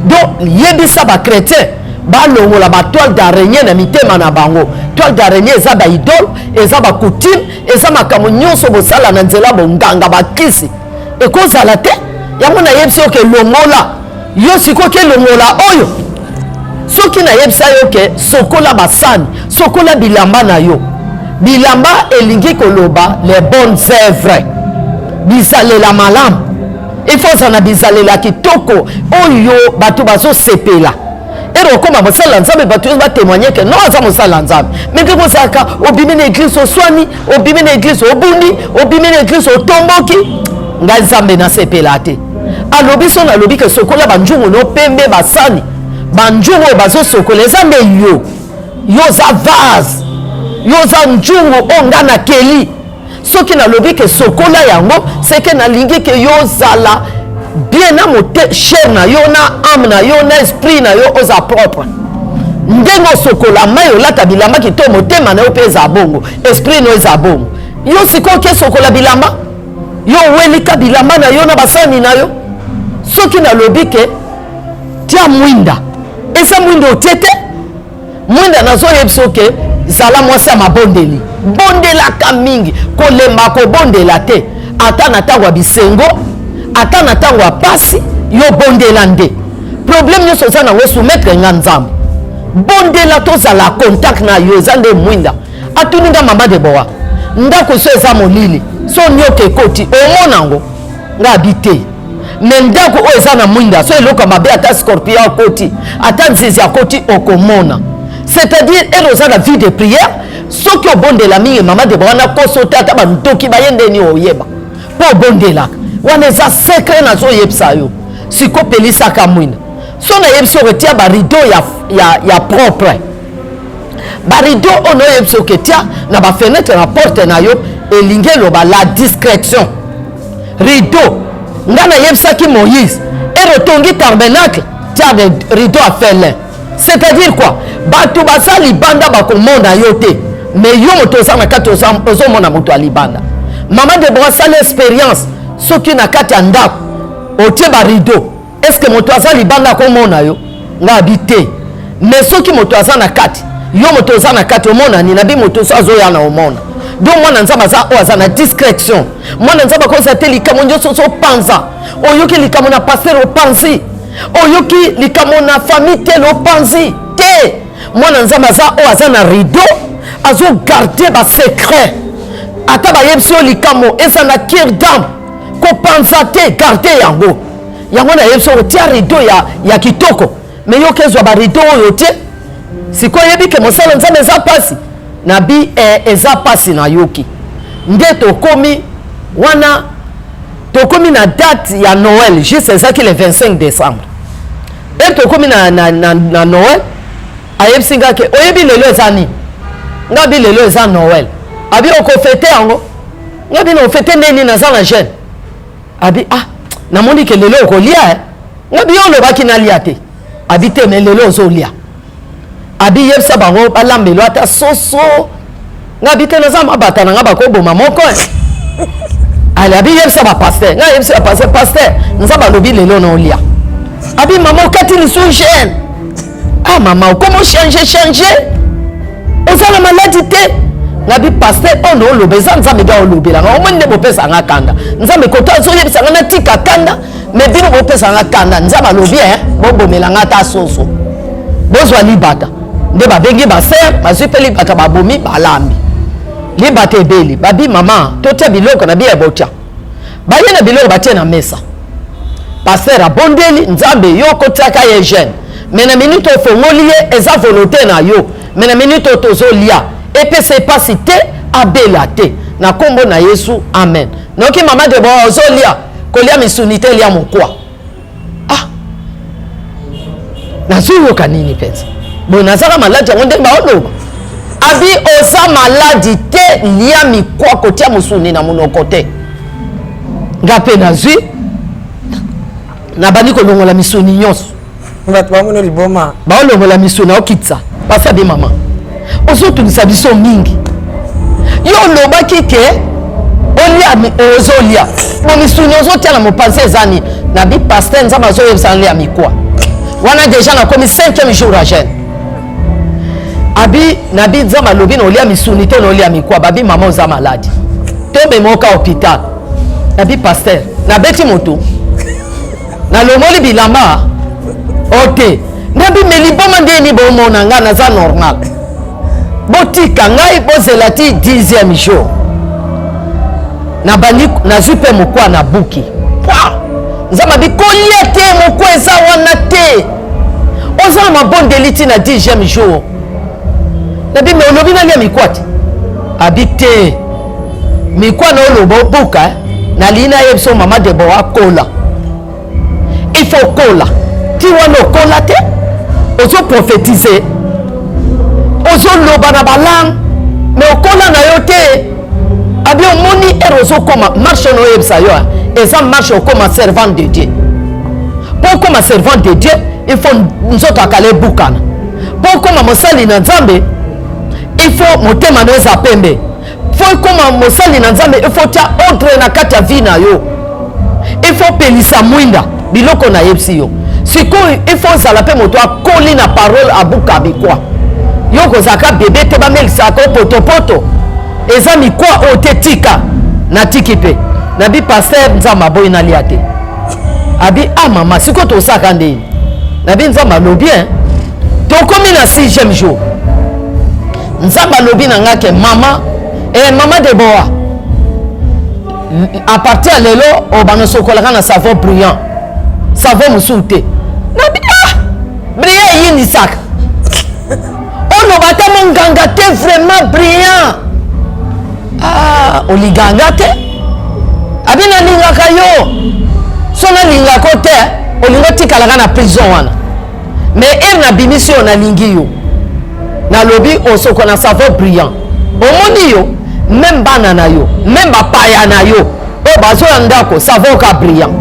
Donc yebisa ba chrétien balongola ba toile d'araignée na mitema na bango. Toile d'araignée eza ba idole, eza ba coutume, eza makambo nyonso bosala na nzela bonganga bakisi, ekozala te. Yango nayebisi yo ke longola yo sikoyo ke longola oyo. Soki nayebisa yo ke sokola basani, sokola bilamba na yo. Bilamba elingi koloba les bonnes œuvres, bizalela malamu. Il faut ozala na bizalela kitoko oyo bato bazosepela. Ero okoma mosali ya Nzambe, bato nyonso batémoigne ke non, aza mosali ya Nzambe. Mais ndenge ozalaka, obimi na église oswani, obimi na église obundi, obimi na église otomboki, ngai Nzambe nasepela te. Alobi so nalobi ke sokola banjungu no pembe, basani banjungu oyo bazosokola eza nde yo. Yo oza vase, yo oza njungu oyo ngai nakeli. Soki nalobi ke sokola yango, seke nalingi ke yo ozala bien na mote, chair na yo, na âme na yo, na esprit na yo oza propre. Ndenge osokola mai, olata bilamba kitoko, motema na yo mpe eza bongo, esprit na yo eza bongo. Yo sikoyo ke sokola bilamba, yo owelika bilamba na yo na basani na yo. Soki nalobi ke tia mwinda, eza mwinda otie te. Mwinda nazoyebisa yo ke zala mwasi ya mabondeli, bondelaka mingi, kolemba kobondela te, ata na ntango ya bisengo, ata na ntango ya pasi, yo bondela nde. Problème nyonso oza nango, soumettre nga Nzambe, bondela, tozala contact na yo, eza nde mwinda. Atuni nga mama Debora, ndako so eza molili, so nyoka ekoti omona yango? Nga abi te. Me ndako oyo eza na mwinda, so eloko ya mabe, ata scorpion akoti, ata nzizi akoti, okomona. C'est-à-dire ere oza na vie de prière, soki obondela mingi mama Debora, nakoso te, ata bandoki baye ndeni oyeba mpo obondelaka. Wana eza secret nazoyebisa yo. Siko pelisaka mwinda. So nayebisi yo tia ba rideau ya propre, ba rideau oyo naoyebisa yo ke tia na ba fenêtre na porte na yo, elingi eloba la discrétion. Rideau, nga nayebisaki Moïse, ere otongi tabernacle, tia rideau ya felin. C'est-à-dire quoi? Bato baza libanda bakomona yo te, mais yo moto oza na kati ozomona moto ya libanda. Mama Debora asala expérience, soki na kati ya ndako otie ba rideau, est-ce que moto aza libanda akomona yo? Nga abi te. Mais soki moto aza na kati, yo moto oza na kati omona nini? Abi moto so azoya na omona. Donc mwana Nzambe aza oyo aza na discrétion. Mwana Nzambe akoza te likambo nyonso ozopanza. Oyoki likambo na pasteur opanzi, oyoki likambo na famille tel opanzi te. Mwana Nzambe aza oyo aza na rideau, azogarde ba secret. Ata bayebisi yo likambo eza na cure d'âme, kopanza te, garde yango. Yango nayebisi yo tia rideau ya kitoko, mais yo kezwa ba rideau oyo te. Sikoyo oyebi ke mosala Nzambe eza pasi na bi eza pasi nayoki nde tokomi wana, tokomi na date ya Noël, juste ezaki le 25 décembre. E tokomi na Noël, ayebisi nga ke oyebi lelo eza nini? Nga bi lelo eza Noël. Abi okofete yango? Nga bi na ofete nde nini, naza na jeune. Abi ah, namoni ke lelo okolia eh. Nga bi yo olobaki nalia te. Abi te, mais lelo ozolia. Abi yebisa bango balambelo ata soso. Nga bi te, naza mabata na nga bakoboma moko eh. Ale abi yebisa ba pasteur, nga yebisa ba pasteur, pasteur nzambe alobi lelo na olia. Abi mama okati lisu jeune. Ah mama okomo changer changer. Oza na maladi te. Nga bi pasteur oyo na oloba eza nzambe nde olobela nga. Omoni nde bopesa nga kanda. Nzambe koto azoyebisa nga natika kanda, mais bino bopesa nga kanda. Nzambe alobi eh, bobomela nga ata soso. Bozwa libata. Nde babengi ba sœur, bazwi mpe libata babomi balambi. Libata ebeli, babi mama totia biloko na biye botia. Baye na biloko batie na mesa. Pasteur abondeli Nzambe, yo okotiaka ye jeune, mais na minute ofongoli ye eza volonté na yo, mais na minute oyo tozolia epesa ye pasi te, abela te, na kombo na Yesu, amen. Noki mama Debora ozolia, kolia misuni te, lia mokwa. Ah, nazoyoka nini mpenza boye? Nazaka maladi yango ndenge baoloba abi oza maladi te, lia mikwa, kotia mosuni na monoko te. Nga mpe nazwi, nabandi kolongola misuni nyonso. Bato bamona liboma. Baolongola misuni, aokitisa pasi. Abi mama, ozotungisa biso mingi. Yo olobaki ke olia, ozolia bo misuni ozotia na mopanzi, eza nini? Nabi pasteur, Nzambe azoyebisa nalia mikwa wana. Deja nakomi 5e jour ya jeune. Abi nabi Nzambe alobi na olia misuni te, na olia mikwa. Babi mama oza maladi, tomemoka hôpital. Nabi pasteur, nabeti motu, nalongoli bilamba o te. Nabi me liboma ndeni bomona ngai naza normal, botika ngai bozela ti 10e jour. Nabandi nazwi mpe mokwa na buki pwa. Nzambe abi kolia te, mokwa eza wana te, oza na mabondeli ti na 10e jour. Nabi me olobi nalia mikwa te? Abi te, mikwa na oloba obuka. Nalingi nayebi so mama Debora akola, il faut okola ti wana okola te, ozoprofetize, ozoloba na balangue, me okola na yo te. Abi omoni ere ozokoma marche na oyebisa yo eza marche okoma servante de Dieu. Mpo okoma servante de Dieu, il faut nzoto akala ebukana. Mpo okoma mosali na Nzambe, il faut motema na eza pembe. Fo ekoma mosali na Nzambe, il faut tia ordre na kati ya vie na yo, il faut pelisa mwinda. Biloko nayebisi yo sikoyo, il faut ozala mpe moto akoli na parole, abuka mikwa. Yo kozalaka bebe te, bamelisaka yo potopoto, eza mikwa oyo te. Tika, natiki mpe nabi pasteur, Nzambe aboyi nalia te. Abi ah mama, sikoyo tosaka ndeni? Nabi Nzambe alobi hein. Tokomi na 6e jour, Nzambe alobi na nga ke mama, eh, mama Debora, à partir ya lelo obanda osokolaka na savon brillant, savon mosusu te. Nabi ah, brillant eyinisaka, oloba ata monganga te, vraiment brillant. Ah, olinganga te? Abi nalingaka yo, so nalingako te olingi otikalaka na prison wana, mais ere nabimisi yo, nalingi yo, nalobi osoko na savon brillant. Omoni yo, meme bana na yo, meme bapaya na yo oyo bazoya ndako, savon ka brillant.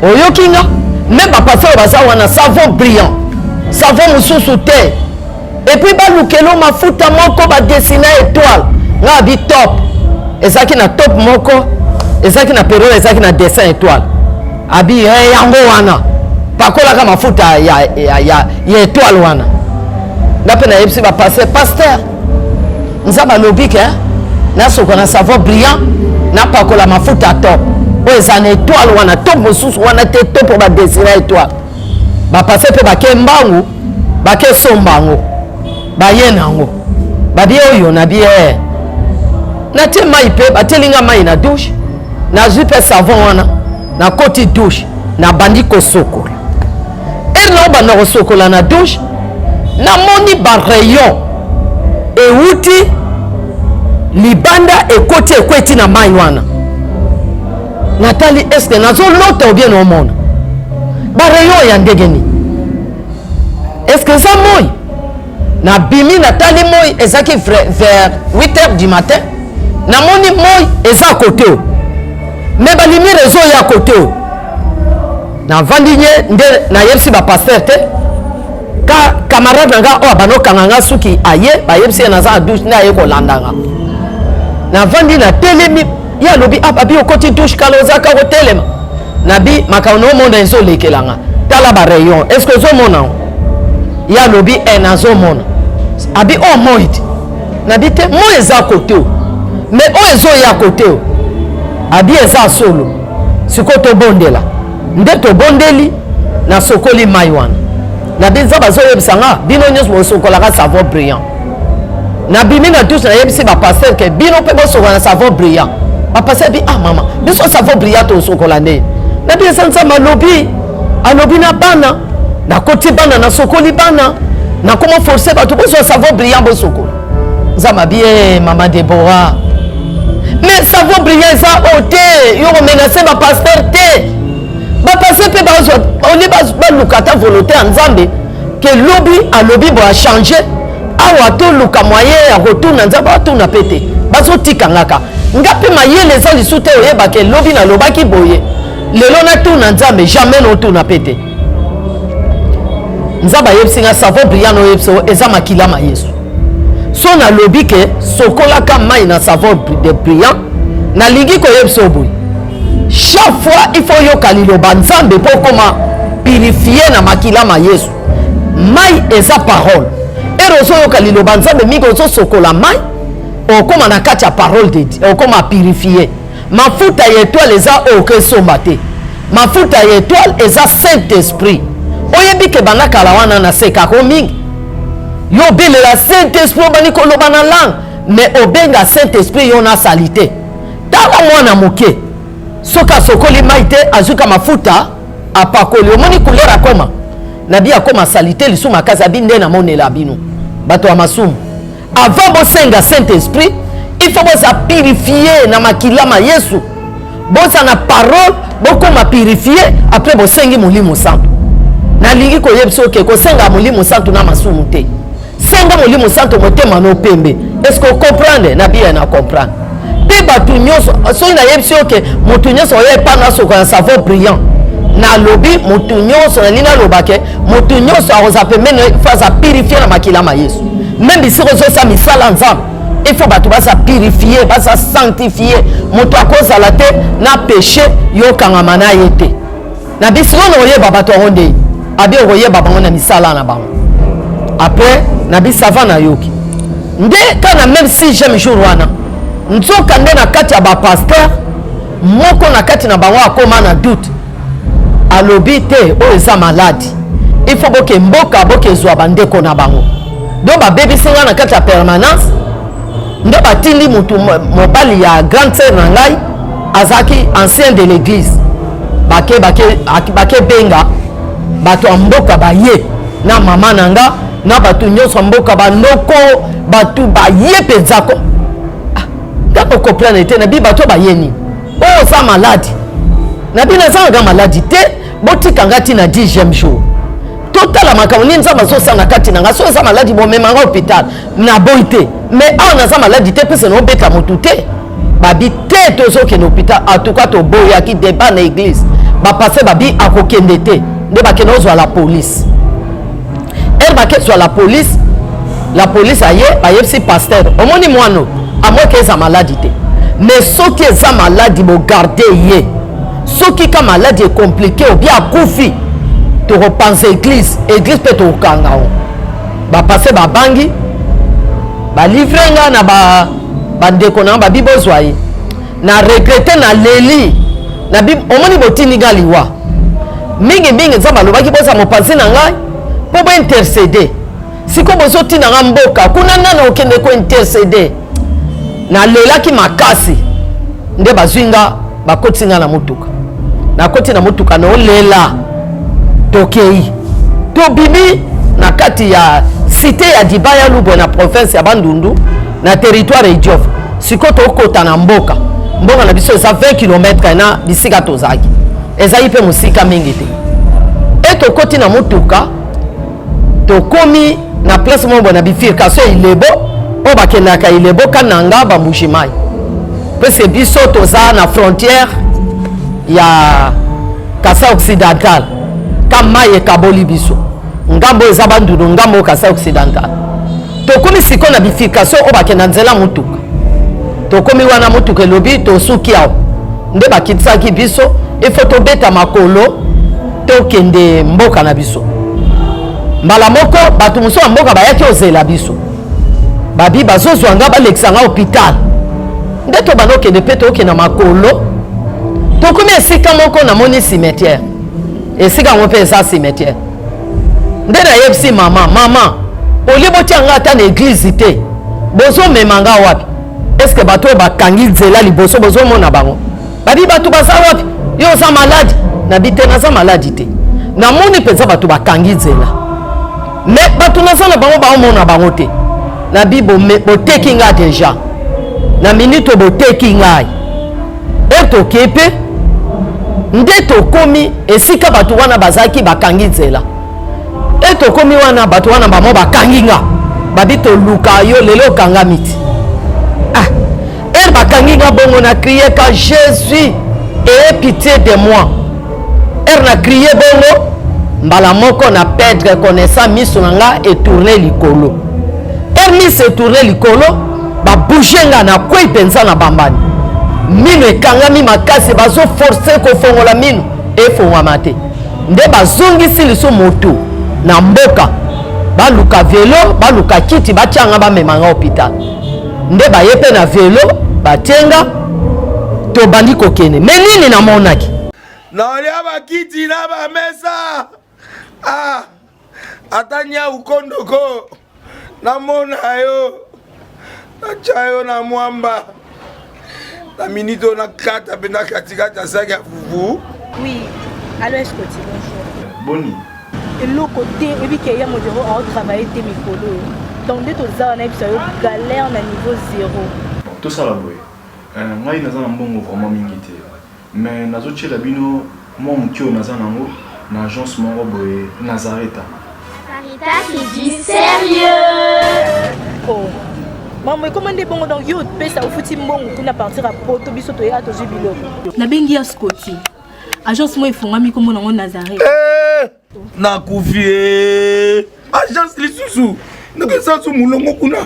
Oyoki nga? Meme bapasi oyo baza wana, savon brillant, savon mosusu te. Et puis balukelo mafuta moko badesina étoile. Nga abi top, ezalaki na top moko, ezalaki na periode ezalaki na dessin étoile. Abi eh, yango wana, pakolaka mafuta ya, ya, ya, ya étoile wana. Nga mpe nayebisi bapaster, pasteur, Nzambe alobi ke nasoka na savon brillant, napakola mafuta top oyo eza na étoile wana, top mosusu wana te, top oyo badesina étoile. Bapase mpe bake mbangu, bake somba yango, baye na yango, babi oyo. Nabi eh. Natie mai mpe batieli nga mai na douche, nazwi mpe savon wana, nakoti douche, nabandi kosokola. Ere naobanda kosokola na douche, namoni barayon ewuti libanda, ekoti, ekweti na mai wana. Natali, eske nazolota obie naomona barayon ya ndenge nini? Eske eza moi? Nabimi, natali moi, ezalaki vers 8 heures du matin. Namoni moi eza kote oyo, me balumière ezoya kote oyo. Navandi nye nde nayebisi bapaster te. Ka camarade na nga oyo abanda okanga nga suki aye, bayebisi ye naza na douche, nde aye kolanda nga. Navandi, natelemi, ye alobi ah, babi okoti douche kala, ozaka kotelema. Nabi makambo na omona ezolekela nga, tala barayon, est ce que ozomona yango? Ye alobi e nazomona. Abi oyo moi te? Nabi te, moi eza kote oyo, mais oyo ezoya kote oyo. Abi eza solo, sikoyo tobondela. Nde tobondeli, nasokoli mai wana. Nabi Nzambe azoyebisa nga bino nyonso bosokolaka savon brillant. Nabimi na douche, nayebisi bapaster ke bino mpe bosokola na savon brillant. Bapaster bi ah mama, biso savon brillant tosokola nde. Nabi eza Nzambe alobi, alobi na bana, nakoti bana, nasokoli bana, nakoma force bato bozwa savon brillant bosokola. Nzambe abi eh, mama Deborah, mais savon brillant eza oyo te, yo komenase ba pasteur te. Ba pasteur mpe bazwa olie baluka ata volonté ya Nzambe ke lobi alobi bo achange awa toluka moyen ya kotuna Nzambe, atuna mpe te, bazotika ngaka nga mpe mayele eza lisu te, oyeba ke lobi nalobaki boye, lelo natuna Nzambe, jamais notuna mpe te. Nzambe ayebisi nga savon brillant oyebisi eza makila ma Yesu. So nalobi ke sokolaka mai na savon de brillant, nalingi koyebisa yo boye, chaque fois il faut yoka liloba Nzambe mpo okoma purifie na makila ma Yesu. Mai eza parole, ere ozoyoka liloba Nzambe mingi, ozosokola mai, okoma na kati ya parole de Dieu, okoma purifie. Mafuta ya etoile eza oyo okesomba te, mafuta ya etoile eza Saint Esprit. Oyebi ke banda kala wana nasekako mingi, yo obelela Saint Esprit, obandi koloba na langue, mais obenga Saint Esprit yo na salite. Tala mwana moke soki asokoli mai te, azwika mafuta apakoli, omoni couleur akoma nabi, akoma salite lisu makasi. Abi nde namonela bino bato ya masumu, avant bosenga Saint Esprit il faut boza purifie na makila ma Yesu, boza na parole, bokoma purifie, après bosengi Molimo Santu. Nalingi koyebisa oke kosenga Molimo Santu na masumu te, senga Molimo Santu motema no pembe. Est-ce que comprendre? Na biya na comprendre mpe bato nyonso. Soki nayebisi yo ke moto nyonso oyo epa nasoka na savon brillant, nalobi moto nyonso, nalingi naloba ke moto nyonso akozala pembeni, faut aza purifie na makila ma Yesu. Meme bisika ozosala misala Nzambe, il faut bato baza purifie, baza sanctifie. Moto akozala te na péché, yo okangama na ye te. Na bisika oyo okoyeba bato yango nde abi okoyeba bango na misala na bango. Après na bisava nayoki nde ka na même sixième jour wana, nzoka nde na kati ya bapasteur moko na kati na bango akoma na doute, alobi te oyo eza maladi, il faut boke mboka, bokezwa bandeko na bango. Donc babebisi nga na kati ya permanence, nde batindi motu mobali ya grande sœur na ngai, azalaki ancien de l'église, bake bake bake benga bato ya mboka, baye na mama na nga na bato nyonso ya mboka, banoko, bato baye mpenza ko ntango comprendre te. Nabi bato baye nini? Oyo oza maladi? Nabi nazangaka maladi te, botika nga ti na 10e jour, totala makambo nini Nzambe azosala na kati na nga. So eza maladi, bomema nga hôpital, naboyi te, mais awa naza maladi te, mpese naobeta motu te. Babi te, tozokende hôpital. En tout cas toboyaki débat na église, bapase babi akokende te, nde bakende ozwa la police. Ere bakezwa la police, la police aye, bayebisi pasteur, omoni mwana amoki eza maladi te, mais soki eza maladi bogarde ye, soki ka maladi ecomplike obi akufi, tokopanza église, église mpe tokokanga o. Bapase babangi, balivre nga na bandeko na babi bozwa ye. Na regrete, na leli, na bi omoni botindi nga liwa mingimingi. Nzambe alobaki boza mopanzi na ngai mpo bointercede, sikoyo bozotinda nga mboka kuna, nani okende kointercede? Nalelaki makasi, nde bazwi nga, bakotisi nga na motuka, nakoti na motuka naolela, tokei, tobimi na kati ya cité ya Dibaya Lubwe na province ya Bandundu na territoire Idiof. Sikoyo tokota na mboka, mboka na biso eza 20 km na bisika tozalaki, ezali mpe mosika mingi te. E tokoti na motuka, tokomi na place moko boye na bifurcation ya Ilebo, oyo bakendaka Ilebo, Kananga, Bambuji-Mayi, puisque biso toza na frontière ya Kasai Occidental, ka mai ekaboli biso, ngambo eza Bandundu, ngambo Kasai Occidental. Tokomi sikoyo na bifurcation oyo bakenda nzela motuka, tokomi wana, motuka elobi tosuki awa, nde bakitisaki biso, ifo tobeta makolo tokende mboka na biso. Mbala moko bato mosusu ya mboka bayaki ozela biso, babi bazozwa nga, balekisa nga hôpital, nde tobanda okende mpe tokende makolo. Tokomi esika moko, namoni cimetière, esika yango mpe eza cimetière. Nde nayebisi mama, mama olie botia nga ata na eglize te, bozomema nga wapi? Eske bato oyo bakangi nzela liboso bozomona bango? Babi bato baza wapi? Yo oza maladi. Nabi te, naza maladi te. Namoni mpenza bato bakangi nzela, me bato naza na bango baomona bango te. Nabi boteki ngai deja na minute oyo, boteki ngai e tokei mpe nde tokomi esika bato wana bazalaki bakangi nzela. E tokomi wana, bato wana bamo bakangi nga, babi toluka yo lelo okangami ti. Ah, ere bakangi nga bongo na crie ka Jésus ayez pitié de moi. Ere na crie bongo, mbala moko na perdre connaissance, miso na nga etourne likolo. Ere miso etourne likolo, babouge nga, nakwei mpenza na bambani, mino ekangami makasi, bazoforce kofongola mino, efongwama te. Nde bazongisi liso moto na mboka, baluka velo, baluka kiti, batia nga, bamema nga hôpital. Nde baye mpe na velo, batie nga, tobandi kokende. Me nini namonaki? Naolia bakiti na bamesa. Ah, ata nyau kondoko namona yo, natya yo na mwamba na minute oyo, nakata mpe na katikati ya saki ya fufu. Oui, allo Escoti, bonjour. Boni? Eloko te, oyebi ke ya modero aotravaille te mikolo oyo. Donc nde toza wana, yebisa yo galère na niveau zéro. Bon, tosala boye. Ngai naza na mbongo vraiment mingi te, mais nazotiela bino mwa moke oyo naza nango na agence moko boye Nazareta. Sarita, c'est du sérieux. Oh. Maman, ekoma nde bongo? Donc yo opesa, ofuti mbongo kuna partir ya poto, biso toya tozwi biloko. Nabengi ya Scoti, agence moko efungwami, kombo nango Nazareth. Eh, nakufi e agence lisusu ndenge su molongo kuna.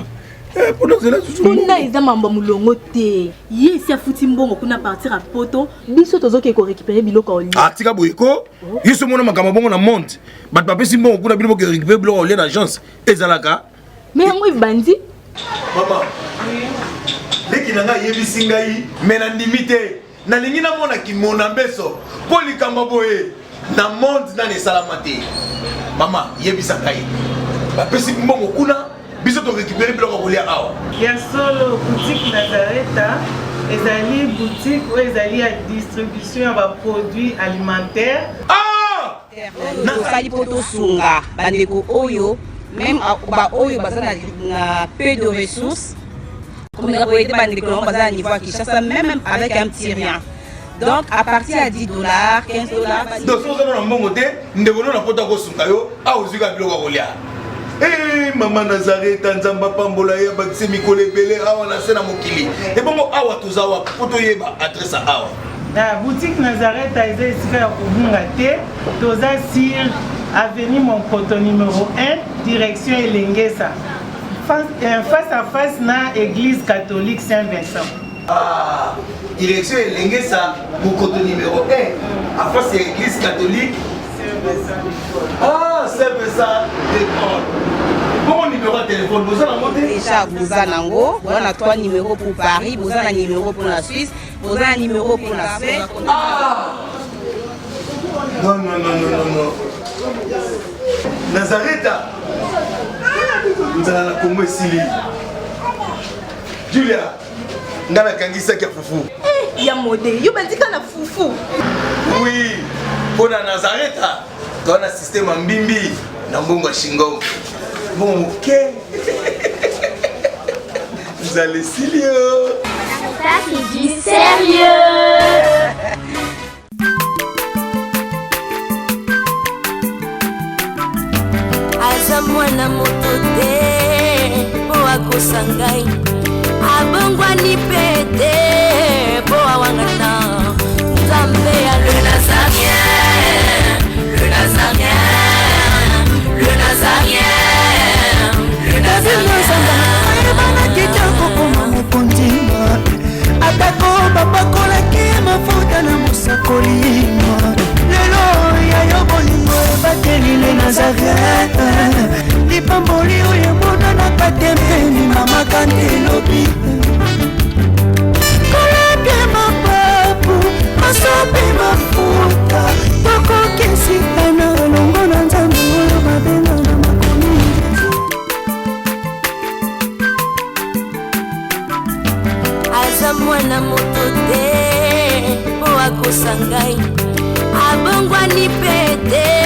Eh, mpo nazela susu. Kuna eza mambo ya molongo te. Ye esi afuti mbongo kuna partir ya poto, biso tozoke korécupérer biloko ya olia. Ah, tika boye ko. Yo so mona makambo bongo na monde, bato bapesi mbongo kuna, bino boke récupérer biloko ya olia na agence, ezalaka? Me yango ebandi. Mama leki na ngai ayebisi ngai, me nandimi te. Nalingi namona kimona mbeso mpo likambo boye na monde nani esalama te. Mama, yebisa ngai, bapesi mbongo kuna, biso torécupere biloko ya kolia awa? Ya solo, boutique Nazareta ezali boutique oyo ezali ya distribution ya baproduit alimentaire. Ah! Tosali mpo tosunga bandeko oyo, même baoyo baza na peu de ressources, komeka koyede bandeko nango baza na niveau ya Kinshasa, même avec un petit rien. Donc à partir ya 10 dollars, 15 dollars. Donc soki oza na mbongo te, ndeko no na pota kosunga yo awa, ozwi kaka biloko ya kolia. Eh, mama Nazareta, Nzambe apambola ye, abakisi mikolo ebele awa na se na mokili. Ebongo awa toza wapi mpo toyeba adresse ya awa? Na boutique Nazareta eza esika ya kobunga te. Toza sur avenue Monkoto numéro 1, direction Elengesa, face à face na église catholique Saint-Vincent. Ah, direction Elengesa, Mokoto numéro 1, à face ya église catholique. Ah, Saint-Vincent de Paul. Bongo numéro ya téléphone boza nango te? Déjà boza nango, boza na trois numéros pour Paris, boza na numéro pour la Suisse, boza na numéro pour la Suède. Ah! Non, non, non, non, non, non. Nazareta, nzala na Kongo esili. Julia, nga nakangisaki ya fufu. Ya mode, yo bandika na fufu. Oui, mpo na Nazareta toa na systeme ya mbimbi na mbongo ya shingom, mbongo moke, nzala esili yo. Ça, c'est du sérieux. Aza mwana moto te mpo akosa ngai, abongwani mpe te mpo awangana. Nzambe ya le Nazarien, le Nazarien, le Nazarien, le Nazarien. Ayebanaki te kokoma mokonzi, atako bapakolaki mafuta na mosakoli. Lelo ya yo bolingo ebateli le Nazaret, lipamboli oyo emonanaka te mpeni mama kante elobi kolapie mapapu masopi mafuta tokokisikana elongo na Nzambe oyo babenga na makomi. Aza mwana moto te mpo akosa ngai. Abongwani mpe te.